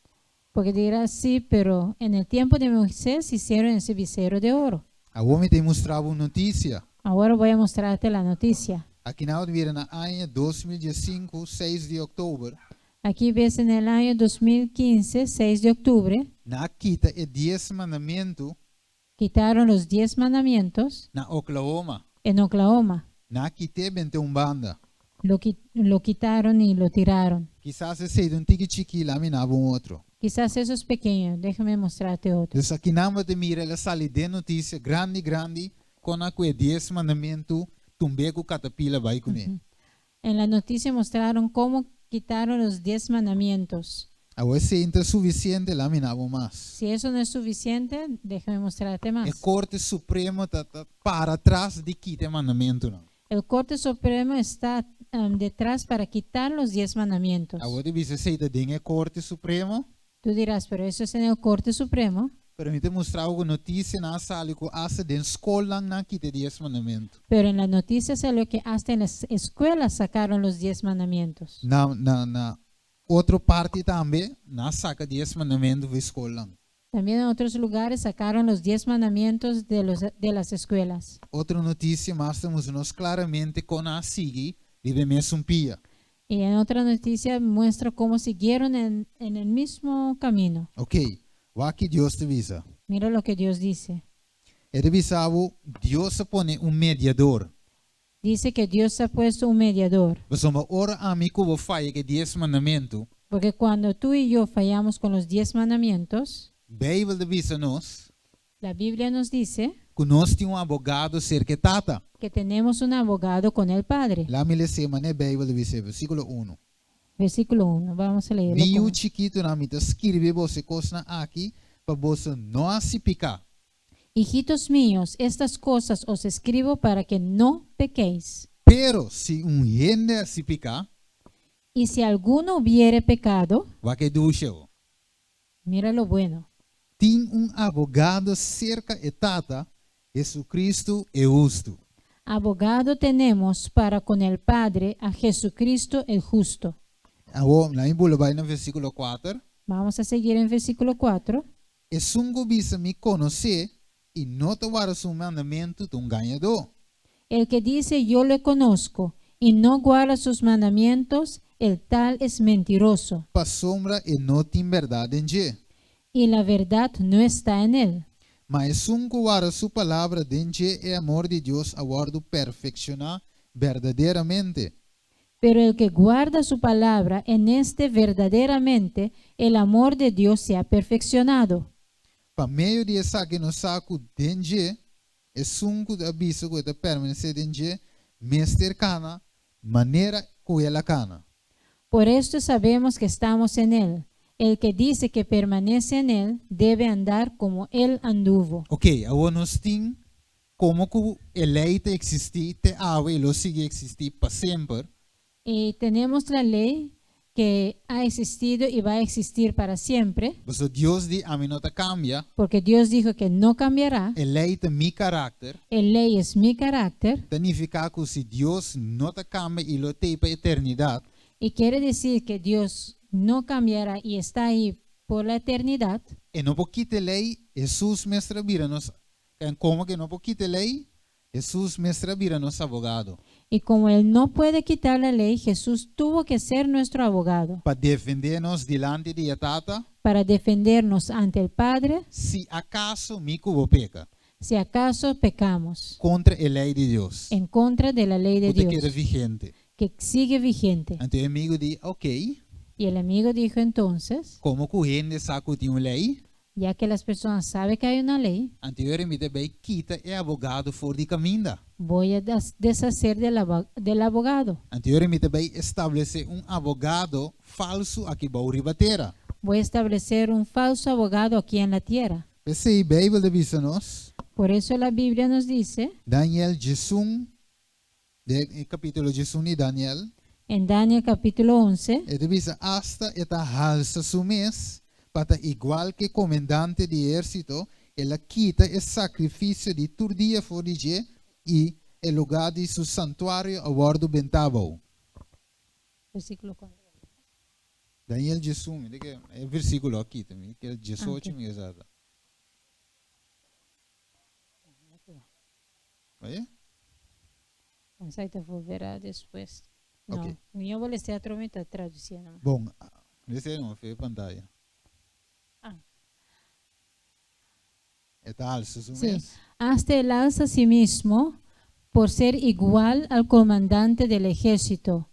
Porque dirás: "Sí, pero en el tiempo de Moisés hicieron ese becerro de oro". Awor mi ta mustra un notisia. Ahora voy a mostrarte la noticia. Aki nan ta mira na aña 2015, 6 di òktober, Aquí ves en el año 2015, 6 de octubre, nan a kita e 10 mandamentu quitaron los 10 mandamientos na Oklahoma. En Oklahoma. Nan a kit'é bent'é un banda. Lo quitaron y lo tiraron. Kisas esei ta un tiki chikí, laga mi duna un otro. Quizás eso es pequeño, déjame mostrarte otro. Anto, aki nan ta mira, el a sali den notisia grandi, grandi, ku e 10 mandamentu, tumbe ku katapila bai kuné. En la noticia mostraron cómo quitaron los 10 mandamientos. Awor esei no ta sufisiente, laga mi duna mas. Si eso no es suficiente, déjame mostrarte E más. Korte Supremo ta para tras di kita mandamentunan. El Corte Supremo está detrás para quitar los 10 mandamientos. Awor bo ta bisa, esei ta den e Korte Supremo, Tú dirás: "Pero eso es en el Corte Supremo". Pero mi ta mustra un notisia nan a sali ku asta den skol nan a kita 10 mandamentu. Pero en la noticia salió que hasta en las escuelas sacaron los 10 mandamientos. Na otro parti tambe, nan a saka 10 mandamentu di skol. También en otros lugares sacaron los 10 mandamientos de las escuelas. Otro notisia mas ta mustra nos klaramente kon nan a sigui riba mesun pia. Y en otra noticia muestra cómo siguieron en el mismo camino. Ok, wak kiko Dios ta bisa. Mira lo que Dios dice. E ta bisa, Dios a pone un mediador. Dice que Dios ha puesto un mediador. Pasobra ora ami ku bo faya ku e 10 mandamentu, Porque cuando tú y yo fallamos con los 10 mandamientos, Beibel ta bisa nos, la Biblia nos dice ku nos tin un abogado serka Tata. Que tenemos un abogado con el Padre. Laga mi lesa manera Beibel ta bisa, versíkulo 1. Versículo 1. Vamos a leerlo. Mi yu chikitunan, mi ta skirbi boso e kosnan aki, pa boso no hasi piká. Hijitos míos, estas cosas os escribo para que no pequéis. Pero si un hende hasi piká, Y si alguno hubiere pecado, wak e dushi. Mira lo bueno. Tin un abogado serka e Tata, Jesucristo e hustu. Abogado tenemos para con el Padre a Jesucristo el justo. Awor, laga mi bai na versíkulo 4. Vamos a seguir en versículo 4. Esun ku bisa mi konos'é i no ta warda su mandamentu, ta un gañadó. El que dice: "Yo le conozco", y no guarda sus mandamientos, el tal es mentiroso, Pasobra e no tin berdat den dje. Y la verdad no está en él. Ma esun ku warda su palabra, den dje e amor di Dios a wòrdu perfekshoná berdaderamente. Pero el que guarda su palabra, en este verdaderamente el amor de Dios se ha perfeccionado. Pa medio di esaki nos sa ku den dje, esun ku ta bisa ku ta permanesé den dje, mester kana, manera ku el a kana. Por esto sabemos que estamos en él. El que dice que permanece en él debe andar como él anduvo. Ok, awor nos tin komo ku e lei ta eksistí te awe i lo sigui eksistí pa semper. Y tenemos la ley que ha existido y va a existir para siempre, Pasobra Dios di, ami no ta kambia. Porque Dios dijo que no cambiará. E lei ta mi karakter. El ley es mi carácter. Ta nifiká ku si Dios no ta kambia i lo t'ei pa eternidat, Y quiere decir que Dios no cambiará y está ahí por la eternidad. E no por kita lei, Hesus mester bira nos, komo ku no por kita lei, Hesus mester bira nos abogado. Y como él no puede quitar la ley, Jesús tuvo que ser nuestro abogado Pa defendé nos dilanti di Tata, para defendernos ante el Padre si akaso mi ku bo peka si acaso pecamos kontra e lei di Dios, en contra de la ley de ku ta keda Dios, vigente. Que sigue vigente. Anto e enemigu di, ok, Y el amigo dijo entonces, komo ku hende sa ku tin un lei, ya que las personas saben que hay una ley, anto mi ta bai kita e abogado for di kaminda. Voy a deshacer del abogado. Anto mi ta bai establesé un abogado falsu aki bou riba tera. Voy a establecer un falso abogado aquí en la tierra. P'esei Beibel ta bisa nos, Por eso la Biblia nos dice Daniel 11, den kapítulo 11 di Daniel, en Daniel capítulo 11, e ta bisa asta e ta halsa su mes, pa ta igual ku komandante di ehérsito, el a kita e sakrifisio di tur dia for di dje i e lugá di su santuario a wòrdu bentá abou. Versículo 4. Daniel 11, di ki e versíkulo aki tambe, ku e 18 Ok. Eksakto. Bai? Vamos a volver a después. No, Ok. yo voy a estar traduciendo. Bon, esei no, fe pantaya. Ah. E ta halsa su Sí. mes. Hasta él alza a sí mismo por ser igual al comandante del ejército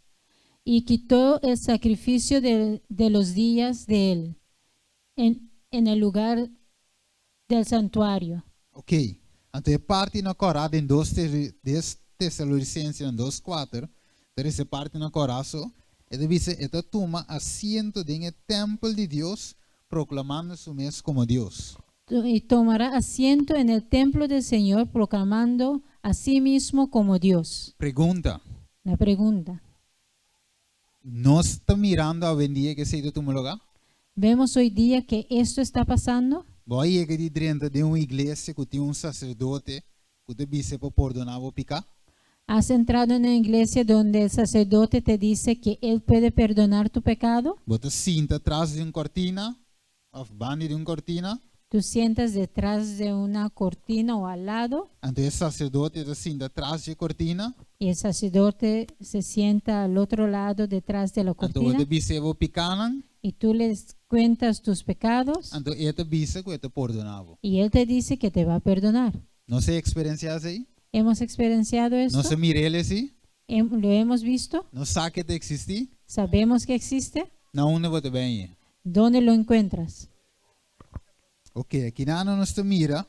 y quitó el sacrificio de los días de él en el lugar del santuario. Ok. Anto e parti na kòrá den 2 Tesalonisensenan 2, 4, e parti na kòrá so, e ta bisa e ta tuma asiento den tèmpel di Dios, proklamando su mes komo Dios. Y tomará asiento en el templo del Señor, proclamando a sí mismo como Dios. Pregunta. La pregunta. Nos ta mirando awendia ku esei ta tuma lugá? ¿Vemos hoy día que esto está pasando? Bo a yega di drenta den un iglesia ku tin un saserdote ku ta bisa pa pordoná bo piká? ¿Has entrado en una iglesia donde el sacerdote te dice que él puede perdonar tu pecado? Bo ta sinta tras di un kortina, òf banda di un kortina, Tú sientas detrás de una cortina o al lado anto e saserdote ta sinta tras di kortina, y el sacerdote se sienta al otro lado detrás de la anto cortina bo ta bis'é bo pikánan, y tú les cuentas tus pecados anto e ta bisa ku e ta pordoná bo. Y él te dice que te va a perdonar. Nos a eksperensiá esei? ¿Hemos experienciado esto? Nos a mir'é asina? ¿Lo hemos visto? Nos sa ku e ta eksistí? ¿Sabemos que existe? Na unda bo ta hañ'é? ¿Dónde lo encuentras? Ok, aki nos ta mira.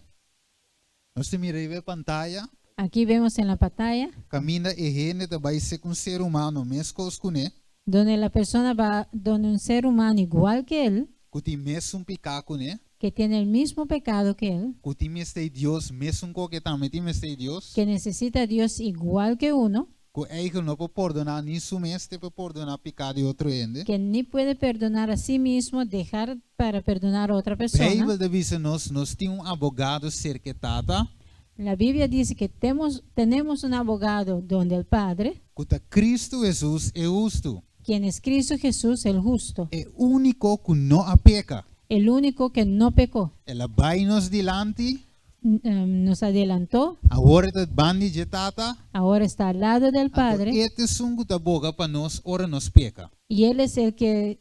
Nos ta mira riba pantaya. Aquí vemos en la pantalla Kaminda e hende ta bai serka un ser humano, meskos kuné, donde la persona va, donde un ser humano igual que él, ku tin mesun piká kuné, que tiene el mismo pecado que él, ku tin mester di Dios, mesun ku e tambe tin mester di Dios, que necesita a Dios igual que uno, ku eigenlijk no por pordoná ni su mes pa pordoná piká di otro hende. Que ni puede perdonar a sí mismo, dejar para perdonar a otra persona. Beibel ta bisa nos, nos tin un abogado serka Tata, La Biblia dice que tenemos un abogado donde el Padre, ku ta Kristu Hesus e hustu, quien es Cristo Jesús el justo, e úniko ku no a peka. El único que no pecó. El a bai nos dilanti, Nos adelantó, awor e ta banda di Tata, ahora está al lado del Padre e ta esun ku ta boga pa nos ora nos peka. Y Él es el que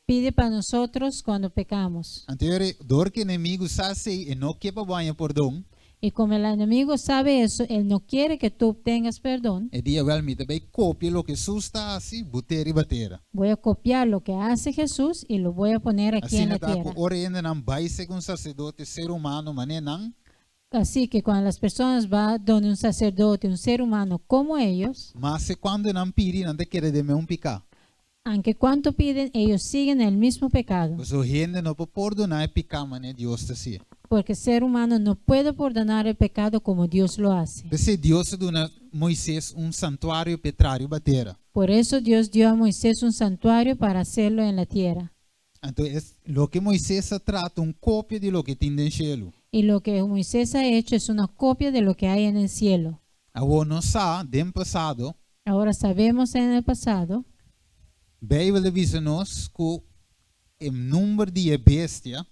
pide para nosotros cuando pecamos. Anto, dor ku enemigu sa esei e no ke pa bo haña pordon, Y como el enemigo sabe eso, él no quiere que tú obtengas perdón. E di, wèl, mi ta bai kopia loke Hesus ta hasi, bot'é riba tera. Voy a copiar lo que hace Jesús y lo voy a poner aquí en Asina la ta tierra. ora hendenan bai serka un saserdote ser humano, manera nan, Así que cuando las personas van donde un sacerdote, un ser humano como ellos, maske kuantu nan pidi, nan ta keda den mesun piká. Aunque cuanto piden, ellos siguen el mismo pecado. Pasobra hende no por pordoná piká manera Dios ta hasi. Porque el ser humano no puede perdonar el pecado como Dios lo hace. P'esei Dios a duna Moises un santuario p'e traha riba tera. Por eso Dios dio a Moisés un santuario para hacerlo en la tierra. Anto, loke Moises a traha ta un kopia di loke tin den shelu. Y lo que Moisés ha hecho es una copia de lo que hay en el cielo. Awor nos sa, den pasado, Ahora sabemos en el pasado, Beibel ta bisa nos ku e number di bestia,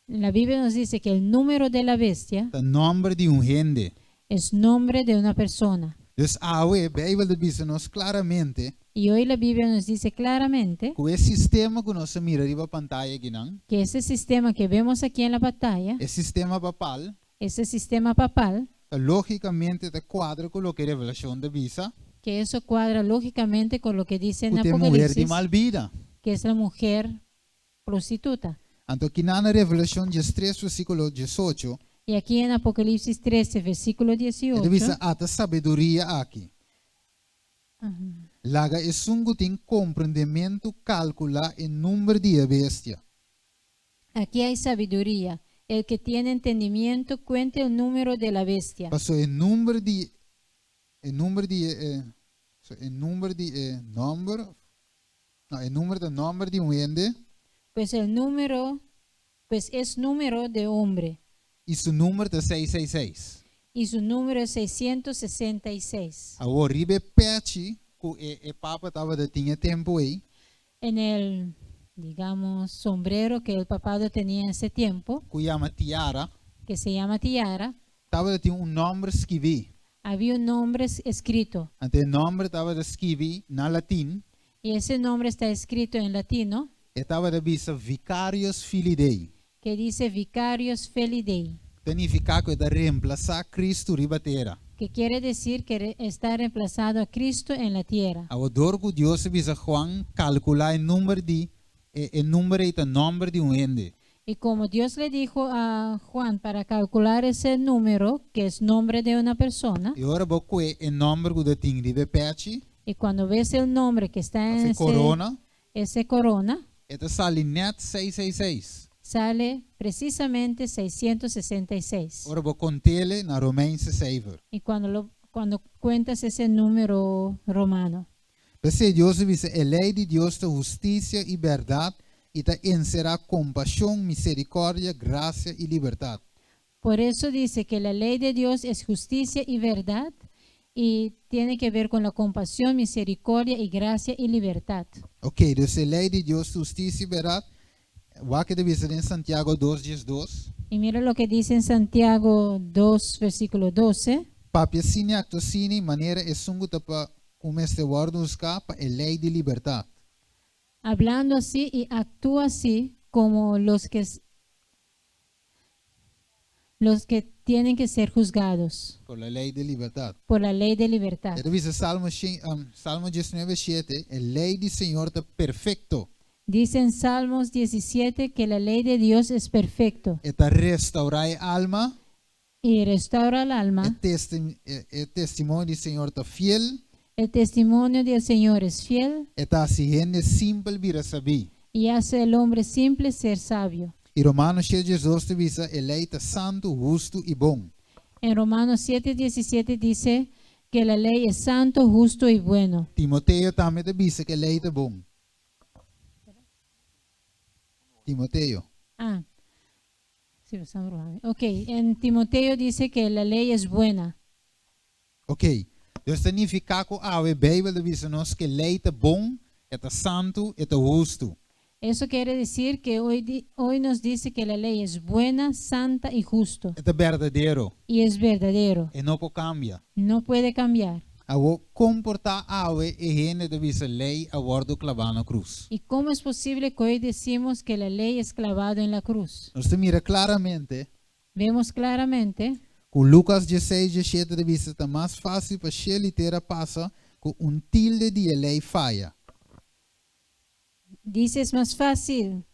la Biblia nos dice que el número de la bestia ta nòmber di un hende. Es nombre de una persona. Dus awe, Beibel ta bisa nos klaramente Y hoy la Biblia nos dice claramente ku e sistema ku nos ta mira riba pantaya akinan, que ese sistema que vemos aquí en la pantalla, e sistema papal, ese sistema papal, ta lógikamente ta kuadra ku loke Revelashon ta bisa, que eso cuadra lógicamente con lo que dice en ku ta e muhé di Apocalipsis, mal bida. Que es la mujer prostituta. Anto akinan na Revelashon 13, versíkulo 18, Y aquí en Apocalipsis 13, versículo e ta 18, bisa ata sabiduria aki. Laga esun ku tin komprendementu kalkulá e number di e bestia. Aquí hay sabiduría. El que tiene entendimiento, cuente el número de la bestia. Paso e number di e nòmber, no, e number ta nòmber di un hende. Pues es número de hombre. I su number ta 666. Y su número es 666. Awor riba e pèchi ku e papa tabatin e tempu ei, En el, digamos, sombrero que el papado tenía en ese tiempo, ku yama tiara, que se llama tiara, tabatin un nòmber skibí. Había un nombre escrito. Anto e nòmber tabata skibí na latin, Y ese nombre está escrito en latino, e tabata bisa Vicarius Filii Dei. Que dice Vicarius Filii Dei, Ta nifiká ku e ta remplasá Kristu riba tera. Que quiere decir que está reemplazado a Cristo en la tierra. Awor dor ku Dios a bisa Juan kalkulá e number di e number ei ta nòmber di un hende. Y como Dios le dijo a Juan para calcular ese número, que es nombre de una persona, I ora bo kue e nòmber ku tin riba e pèchi, y cuando ves el nombre que está en e korona, ese corona, e ta sali nèt 666. Sale precisamente 666. Ora bo kont'é na Romeinse cijfer. Y cuando cuentas ese número romano. P'esei Dios ta bisa, e lei di Dios ta hustisia i bèrdat i ta enserá kompashon, miserikòrdia, grasia i libertat. Por eso dice que la ley de Dios es justicia y verdad y tiene que ver con la compasión, misericordia y gracia y libertad. Ok, dus e lei di Dios ta hustisia i bèrdat. Wak kiko e ta bisa den Santiago 2, 2. Y mira lo que dice en Santiago 2, versículo 12. Papia asina i aktua asina, manera esun ku ta pa ku mester wòrdu husgá pa e lei di libertat. Hablando así y actúa así como los que tienen que ser juzgados Pa e lei di libertat. Por la ley de libertad. E ta bisa Salmo 19, 7, e lei di Señor ta perfekto. Dice en Salmos 17 que la ley de Dios es perfecto E ta restourá e alma. Y restaura el alma. E testimonio di Señor ta fiel. El testimonio del Señor es fiel E ta hasi hende simpel bira sabí. Y hace al hombre simple ser sabio. I Romanos 7, 2 ta bisa, e lei ta santu, hustu i bon. En Romanos 7:17 dice que la ley es santo, justo y bueno. Timoteo tambe ta bisa ku e lei ta bon. Timoteo. Ah, sí, estamos robando. Ok, en Timoteo dice que la ley es buena. Ok. Dus ta nifiká ku e Beibel ta bisa nos ku lei ta bon, ta santu, ta hustu. Eso quiere decir que hoy nos dice que la ley es buena, santa y justo. Ta berdadero. Y es verdadero. E no por kambia. No puede cambiar. Awor kon por ta awe e hende ta bisa lei a wòrdu klabá na krus? ¿Y cómo es posible que hoy decimos que la ley es clavado en la cruz? Nos ta mira klaramente Vemos claramente ku Lukas 16, 17 ta bisa ta mas fásil pa shelu i tera pasa ku un tilde di lei faya. Dice: es más fácil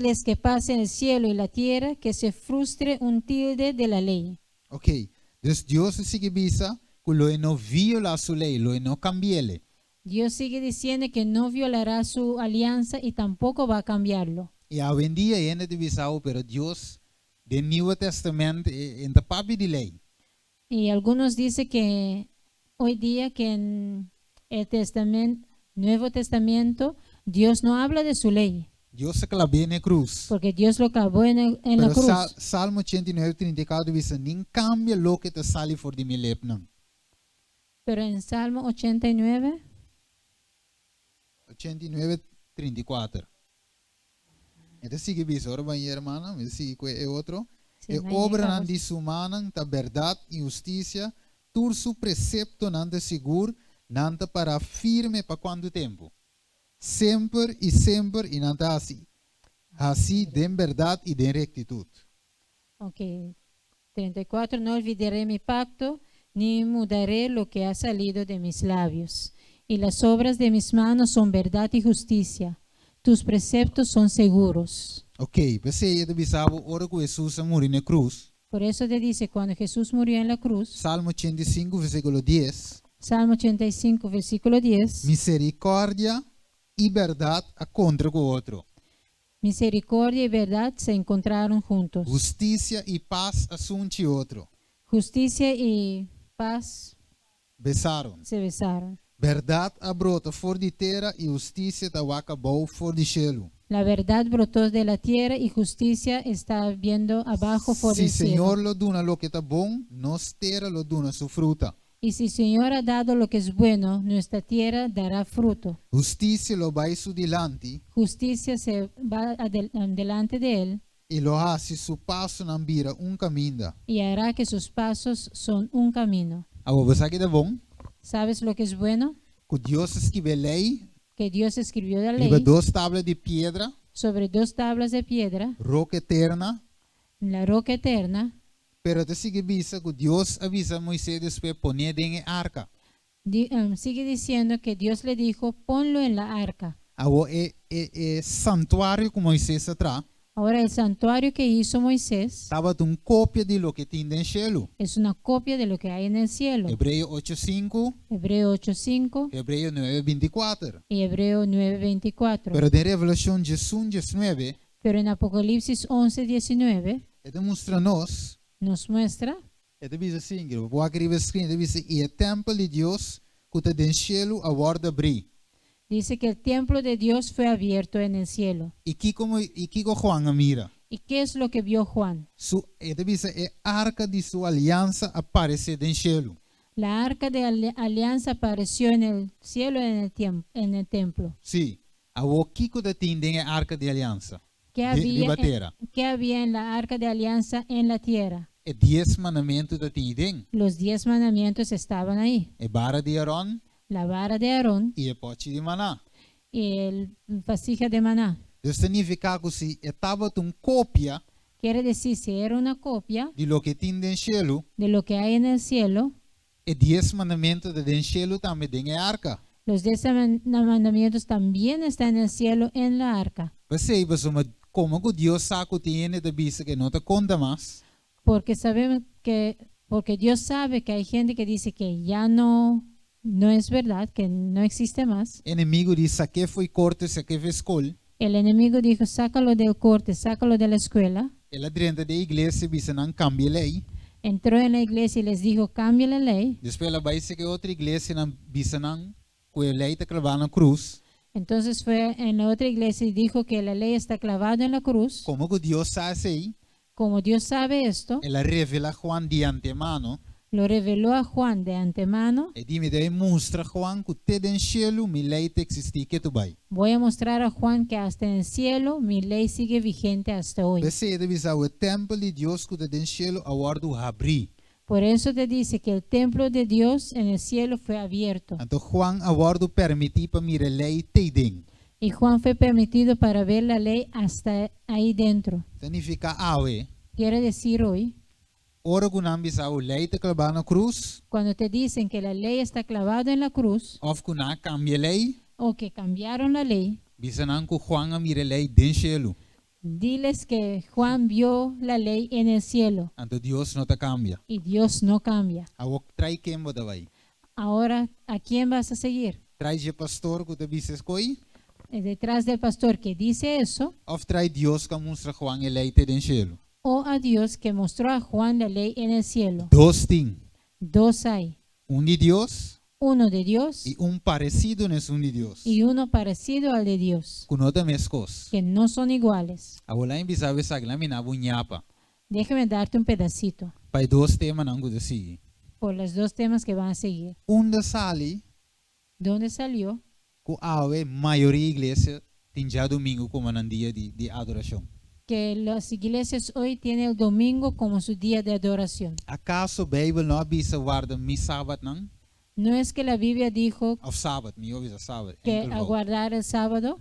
es que pase el cielo y la tierra que se frustre un tilde de la ley. Ok. Dus Dios ta sigui bisa ku lo e no violá su lei, lo e no kambi'é. Dios sigue diciendo que no violará su alianza y tampoco va a cambiarlo. I awendia hende ta bisa, pero Dios den Nieuwe Testament e n' ta papia di lei. Y algunos dicen que hoy día que en el Nuevo Testamento Dios no habla de su ley, Dios a klab'é na krus. Porque Dios lo clavó en la Pero cruz. Salmo 89, 34 ta bisa, ni'n kambia loke ta sali for di mi lepnan. Pero en Salmo 89, 89, 34. Anto sigui bisa, ora ban ruman, sigui ku e otro. Sí, E no hay obranan ni di su mannan ta bèrdat i hustisia. Tur su preseptonan ta sigur, nan ta pará firme pa kuantu tempu? Semper i semper, i nan ta hasi, hasi den bèrdat i den rektitut. Ok. 34. No olvidaré mi pacto, ni mudaré lo que ha salido de mis labios. Y las obras de mis manos son verdad y justicia. Tus preceptos son seguros. Ok, p'esei e ta bisa bo ora ku Hesus a muri na krus. Por eso te dice, cuando Jesús murió en la cruz, Salmo 85, versíkulo 10. Salmo 85, versículo 10, Miserikòrdia i bèrdat a kontra ku otro. Misericordia y verdad se encontraron juntos. Hustisia i pas a sunchi otro. Justicia y paz Besaron. Se besaron. Bèrdat a brota for di tera i hustisia ta wak abou for di shelu. La verdad brotó de la tierra y justicia está viendo abajo por Si el cielo. Señor lo duna loke ta bon, nos tera lo duna su fruta. Y si Señor ha dado lo que es bueno, nuestra tierra dará fruto. Hustisia lo bai su dilanti. Justicia se va delante de él. I lo hasi su pasonan bira un kaminda. Y hará que sus pasos son un camino. Awor, bo sa ki ta bon? ¿Sabes lo que es bueno? Ku Dios a skibi e lei. Que Dios escribió la Riba ley dos tabla di piedra. Sobre dos tablas de piedra. Roka eterna. La roca eterna. Pero ta sigui bisa ku Dios a bisa Moisés despues pon'é den e arka. Sigue diciendo que Dios le dijo: "Ponlo en la arca". Awor e e e santuario ku Moisés a traha. Ahora el santuario que hizo Moisés Tabata un kopia di loke tin den shelu. Es una copia de lo que hay en el cielo. Hebreo ocho sinku. Hebreo 8:5. Hebreo nuebe 24. Y Hebreo 9:24. Pero den Revelashon 11 19. Pero en Apocalipsis 11:19. E ta mustra nos. Nos muestra. E ta bisa asin, bo por wak riba e screen, e ta bisa, I e tèmpel di Dios ku ta den shelu a wòrdu abrí. Dice que el templo de Dios fue abierto en el cielo. I kiko i kiko Juan a mira? ¿Y qué es lo que vio Juan? Su, e ta bisa, e arka di su aliansa a paresé den shelu. La arca de alianza apareció en el cielo en el templo. Sí. Awor kiko ta tin den e arka di aliansa? ¿Qué Di, había riba en, tera. qué había en la arca de alianza en la tierra? E dies mandamentu ta tin den. Los 10 mandamientos estaban ahí. E bara di Aron. La vara de Aarón. I e pòchi di maná. Y el vasija de maná. Dus ta nifiká ku si e tabata un kopia. Quiere decir, si era una copia Di loke tin den shelu. De lo que hay en el cielo. E dies mandamentu ta den shelu tambe den e arka. Los 10 mandamientos también están en el cielo en la arca. P'esei, pasobra komo ku Dios sa ku tin hende ta bisa ku e no ta konta mas. Porque sabemos que, porque Dios sabe que hay gente que dice que ya no, no es verdad, que no existe más. Enemigu di sak'é fo'i korte, sak'é fo'i skol. El enemigo dijo: "Sácalo del corte, sácalo de la escuela". El a drenta den iglesia bisa nan kambia e lei. Entró en la iglesia y les dijo: "Cambia la ley". Despues el a bai seka e otro iglesia nan bisa nan ku e lei ta klabá na krus. Entonces fue en la otra iglesia y dijo que la ley está clavada en la cruz. Komo ku Dios sa esei? Como Dios sabe esto, El a revelá Juan di antemano. Lo reveló a Juan de antemano. E di mi ta bai mustra Juan ku te den shelu mi lei ta eksistí ketu bai. Voy a mostrar a Juan que hasta en el cielo mi ley sigue vigente hasta hoy. P'esei e ta bisa ku e tèmpel di Dios ku ta den shelu a wòrdu habrí. Por eso te dice que el templo de Dios en el cielo fue abierto. Anto Juan a wòrdu permití pa mira e lei te den. Y Juan fue permitido para ver la ley hasta ahí dentro. Ta nifiká awe. Quiere decir hoy, Ora ku nan bisa ku lei ta klabá na krus. Cuando te dicen que la ley está clavada en la cruz, Òf ku nan a kambia e lei. O que cambiaron la ley, Bisa nan ku Juan a mira e lei den shelu. Diles que Juan vio la ley en el cielo. Anto Dios no ta kambia. Y Dios no cambia. Awor tras ken bo ta bai? Ahora, ¿a quién vas a seguir? Tras e pastor ku ta bisa esei? ¿Detrás del pastor que dice eso? Òf tras Dios ku a mustra Juan e lei te den shelu? ¿O a Dios que mostró a Juan la ley en el cielo? Dos tin. Dos hay. Un di Dios. Uno de Dios. I un paresido na esun di Dios. Y uno parecido al de Dios. Ku no ta meskos. Que no son iguales. Awor laga mi bisa bo esaki, laga mi duna bo un ñapa. Déjame darte un pedacito. Pa e dos temanan ku ta sigui. Por los dos temas que van a seguir. Unda a sali ¿Dónde salió? Ku awe mayoria iglesia tin djadumingu komo nan dia di, di adorashon. Que las iglesias hoy tienen el domingo como su día de adoración. Akaso Beibel no a bisa warda mi sabatnan? ¿No es que la Biblia dijo Òf sabat, mihó bisa sabat. Que Enkel a fout. guardar el sábado?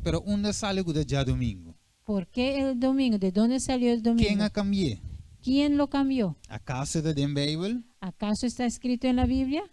Pero unda a sali ku ta djadumingu? ¿Por qué el domingo? ¿De dónde salió el Ken domingo? a kambi'é? ¿Quién lo cambió? Akaso ta den Beibel? ¿Acaso está escrito en la Biblia?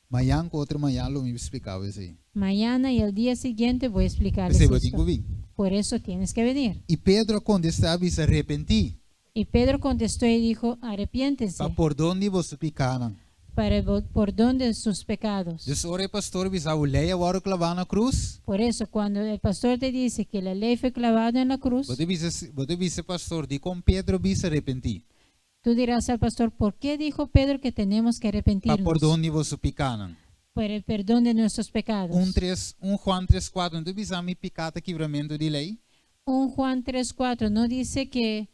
Mañan ku otro mañan lo mi splika esei. Mañana y el día siguiente voy a explicarles P'esei bo tin esto. ku bin. Por eso tienes que venir. I Pedro a kontestá bisa, Repentí, Y Pedro contestó y dijo, arrepiéntense pa pordon di boso pikánan. Para el perdón de sus pecados. Dus ora e pastor bisa bo lei a wòrdu klavá na krus, Por eso, cuando el pastor te dice que la ley fue clavada en la cruz, bo ta bisa pastor, dikon Pedro bisa repentí? Tú dirás al pastor, ¿por qué dijo Pedro que tenemos que Pa arrepentirnos? pordon di boso pikánan. Por el perdón de nuestros pecados. 1 3, 1 Juan 3, 4, no ta bisa mi piká ta kibramentu di lei? 1 Juan 3:4 no dice que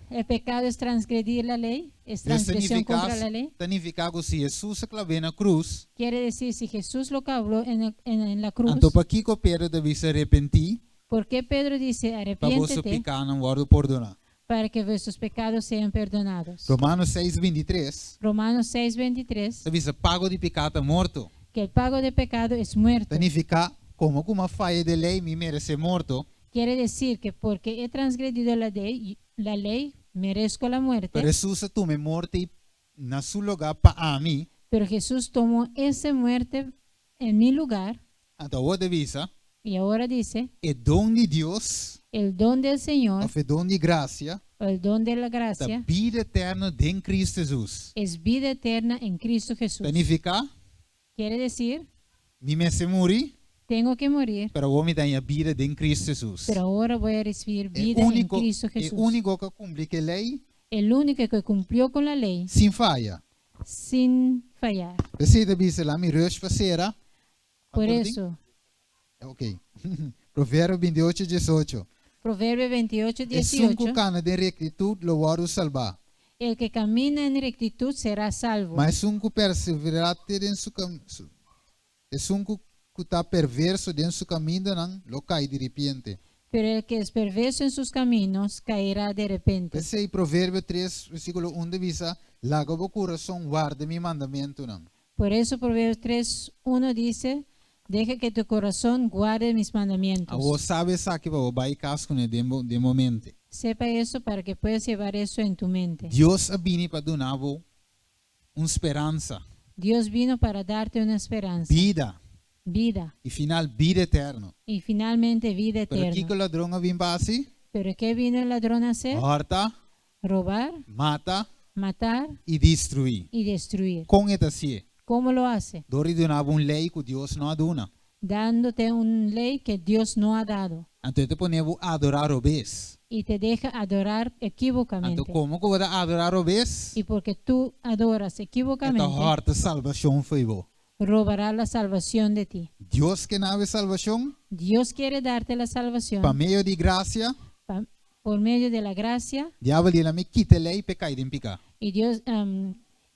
el pecado es transgredir la ley, es transgresión contra la ley. Ta nifiká ku si Hesus a klav'é na krus, Quiere decir, si Jesús lo clavó en la cruz, anto pakiko Pedro ta bisa repentí? ¿Por qué Pedro dice Pa boso arrepiéntete pikánan wòrdu pordoná? Para que vuestros pecados sean perdonados? Romanos 6, 23, Romanos 6:23, ta bisa pago di piká ta morto. Que el pago de pecado es muerte. Ta nifiká komo ku m'a faya den lei mi meresé morto, Quiere decir que porque he transgredido la ley, merezco la muerte. Pero Hesus a tuma e morto ei na su lugá pa ami. Pero Jesús tomó esa muerte en mi lugar. Anto awor ta bisa, Y ahora dice, e don di Dios, el don del Señor, òf e don di grasia, o el don de la ta gracia, bida eterno den Kristu Hesus. Es vida eterna en Cristo Jesús. Ta nifiká, Quiere decir, mi mester muri, tengo que morir, pero awor mi ta haña bida den Kristu Hesus. Pero ahora voy a recibir E vida en úniko, Cristo e Jesús. úniko ku a kumpli ku e lei, El único que cumplió con la ley sin faya. Sin fallar. P'esei ta bisa, laga mi rush pa sera. Por eso, Ok. Proverbio 28, 18. Proverbio 28, Esun ku 18. kana den rektitut lo wòrdu salbá. El que camina en rectitud será salvo. Ma esun ku perseverá den su kaminda, esun ku ta perverso den su kamindanan lo kai di repente. Pero el que es perverso en sus caminos caerá de repente. P'esei Proverbio 3, versíkulo 1 ta bisa, laga bo kurason warda mi mandamentunan. Por eso Proverbios 3, 1 dice, deja que tu corazón guarde mis mandamientos. Awor sabi esaki pa bo bai kas kuné den den bo mente. Sepa eso para que puedas llevar eso en tu mente. Dios a bini pa duna bo un speransa, Dios vino para darte una esperanza, bida vida i final bida eterno. Y finalmente vida Pero eterna. kiko e ladron a bin pa hasi? Pero ¿qué vino el ladrón a hacer? Hòrta, Robar, mata matar i destruí. Y destruir. Kon e ta hasié? ¿Cómo lo hace? Dor di duna bo un lei ku Dios no a duna. Dándote una ley que Dios no ha dado Anto e ta pone bo adorá robes. Y te deja adorar equivocamente. Anto komo ku bo ta adorá robes? Y porque tú adoras E ta equivocamente, hòrta salbashon fo'i bo. Robará la salvación de ti. Dios ke duna bo salbashon Dios quiere darte la salvación pa medio di grasia. Por medio de la gracia. Diabel di, mi kita e lei p'e kai den piká. Y Dios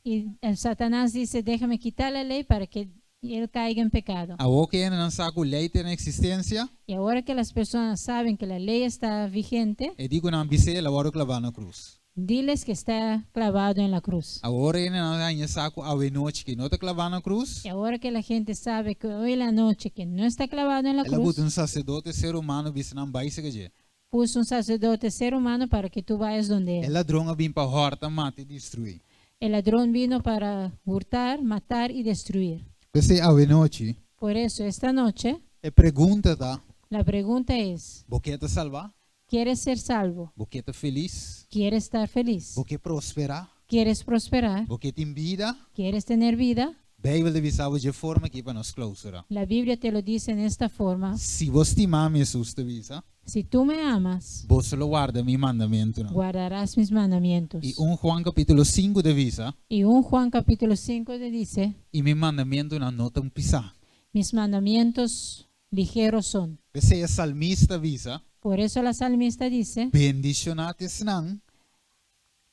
y el Satanás dice, déjame quitar la ley para que él caiga en pecado. Awor ku nan sa ku lei ta na eksistensia, Y ahora que las personas saben que la ley está vigente, e di ku nan bis'é el a wòrdu klavá na krus. Diles que está clavado en la cruz. Awor nan sa ku awe nochi ku no ta klavá na krus, Y ahora que la gente sabe que hoy en la noche que no está clavado en la el a cruz, buta un saserdote ser humano bisa nan bai serka dje. Puso un sacerdote ser humano para que tú vayas donde E él. ladron a bin pa hòrta, mata i destruí. El ladrón vino para hurtar, matar y destruir. P'esei awe nochi, Por eso esta noche e pregunta ta, la pregunta es, bo ke ta salbá? ¿Quieres ser salvo? Bo ke ta felis? ¿Quieres estar feliz? Bo ke prosperá? ¿Quieres prosperar? Bo ke tin bida? ¿Quieres tener vida? Beibel ta bisa di e forma akí pa nos klousura. La Biblia te lo dice en esta forma. Si bo stima mi, Hesus ta bisa, Si tú me amas, bo lo warda mi mandamentunan. Guardarás mis mandamientos. I 1 Juan kapítulo 5 ta bisa, Y 1 Juan capítulo 5 te dice, i mi mandamentunan no ta pisá. Mis mandamientos ligeros son. P'esei e salmista ta bisa, Por eso la salmista dice, bendishoná ta esnan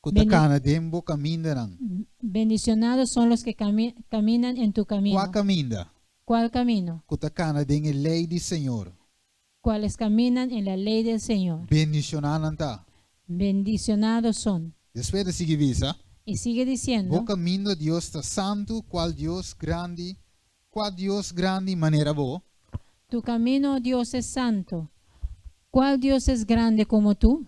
ku ta kana den bo kamindanan. Bendicionados son los que caminan en tu camino. Kua kaminda? ¿Cuál camino? Ku ta kana den e lei di Señor. Cuales caminan en la ley del Señor. Bendishoná nan ta. Bendicionados son. Despues e ta sigui bisa. Y sigue diciendo, Bo kaminda, Dios, ta santu, kua Dios grandi, kua Dios grandi manera bo? Tu camino, oh Dios, es santo. ¿Cuál Dios es grande como tú?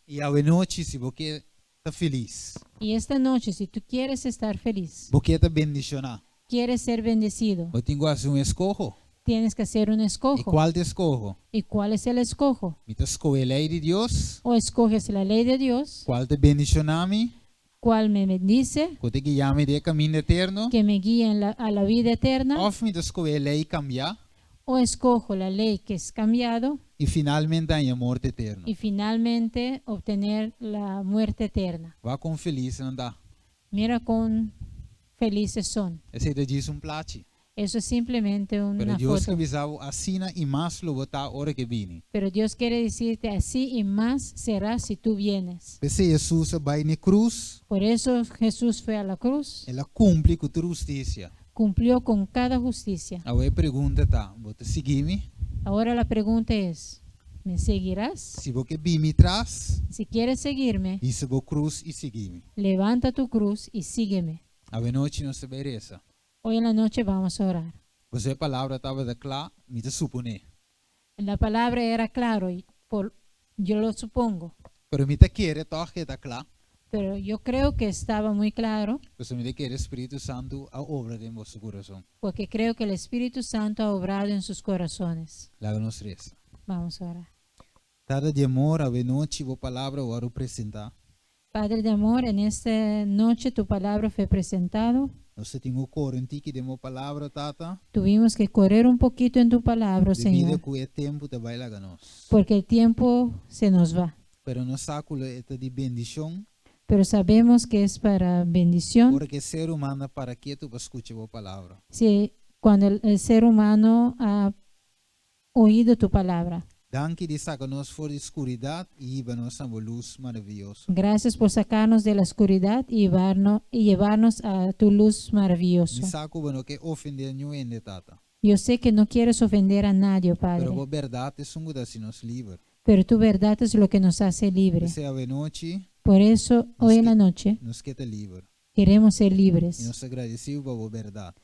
I awe nochi, si bo ke ta felis, Y esta noche, si tú quieres estar feliz, bo ke ta bendishoná, quieres ser bendecido, bo tin ku hasi un eskoho. Tienes que hacer un I escojo. kua ta e eskoho? ¿Y cuál es el escojo? Mi ta skohe lei di Dios, O escoges la ley de Dios, kual ta bendishoná mi, cual me bendice, ku ta guia mi den kaminda eterno, que me guía a la vida eterna, òf mi ta skohe lei kambiá o escojo la ley que es cambiado i finalmente e morto eterno. Y finalmente obtener la muerte eterna. Wak kon felis nan ta. Mira cuán felices son. Esei ta djis un plachi. Eso es simplemente Pero una Dios foto. ke bisa bo asina i mas lo bo ta ora ku bini. Pero Dios quiere decirte: así y más será si tú vienes. P'esei Hesus a bai na krus, Por eso Jesús fue a la cruz, el a kumpli ku tur hustisia. Cumplió con cada justicia. Awor e pregunta ta, bo ta sigui mi? Ahora la pregunta es: ¿me seguirás? Si bo ke bin mi tras, Si quieres seguirme, hisa bo krus i sigui mi. Levanta tu cruz y sígueme. Awe nochi nos ta bai resa. Hoy en la noche vamos a orar. E palabra tabata kla, mi ta suponé. La palabra era claro, y yo lo supongo, Pero mi ta kere toch ku ta kla. Pero yo creo que estaba muy claro, Pasobra mi ta kere Spiritu Santu a obra den boso kurason. Porque creo que el Espíritu Santo ha obrado en sus corazones. Laga nos resa. Vamos a orar. Tata di amor, awe nochi, bo palabra a wòrdu presentá. Padre de amor, en esta noche tu palabra fue presentado. Nos tin ku kore un tiki den bo palabra, Tata. Tuvimos que correr un poquito en tu palabra, Debido Señor, ku e tempu ta bai laga nos. Porque el tiempo se nos va. Pero nos sa ku e ta di bendishon, Pero sabemos que es para bendición. Ora ku ser humano para ketu pa skucha bo palabra. Si cuando el ser humano ha oído tu palabra. Danki di saka nos for di skuridat i hiba nos na lus maravioso. Gracias por sacarnos de la oscuridad y llevarnos a tu luz Mi maravillosa. sa ku bo no ke ofendé ningun hende, Tata. Yo sé que no quieres ofender a nadie, Padre, Pero bo berdat ta esun ku ta hasi nos liber. Pero tu verdad es lo que nos hace libre. P'esei awe nochi, Por eso, hoy en la noche, nos ke ta liber. Queremos ser I libres. nos ta gradisido pa bo berdat.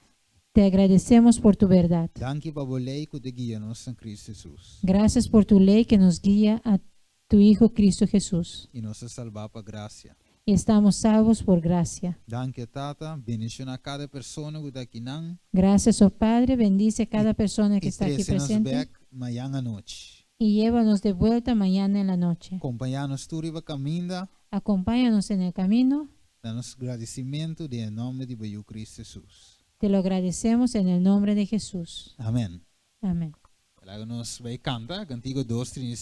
Te agradecemos por tu verdad. Danki pa bo lei ku ta guia nos na Kristu Hesus. Gracias por tu ley que nos guía a tu Hijo Cristo Jesús. I nos ta salbá pa grasia. Y estamos salvos por gracia. Danki, Tata. Bendishoná kada persona ku ta akinan. Gracias, oh Padre, bendice a cada persona que I está aquí trese nos presente bèk mañan anochi. Y llévanos de vuelta mañana en la noche. Kompañá nos tur riba kaminda. Acompáñanos en el camino. Duna nos gradisimentu den nòmber di Yu Kristu Hesus. Te lo agradecemos en el nombre de Jesús. Amèn. Amén. Laga nos bai kanta, kantika 235.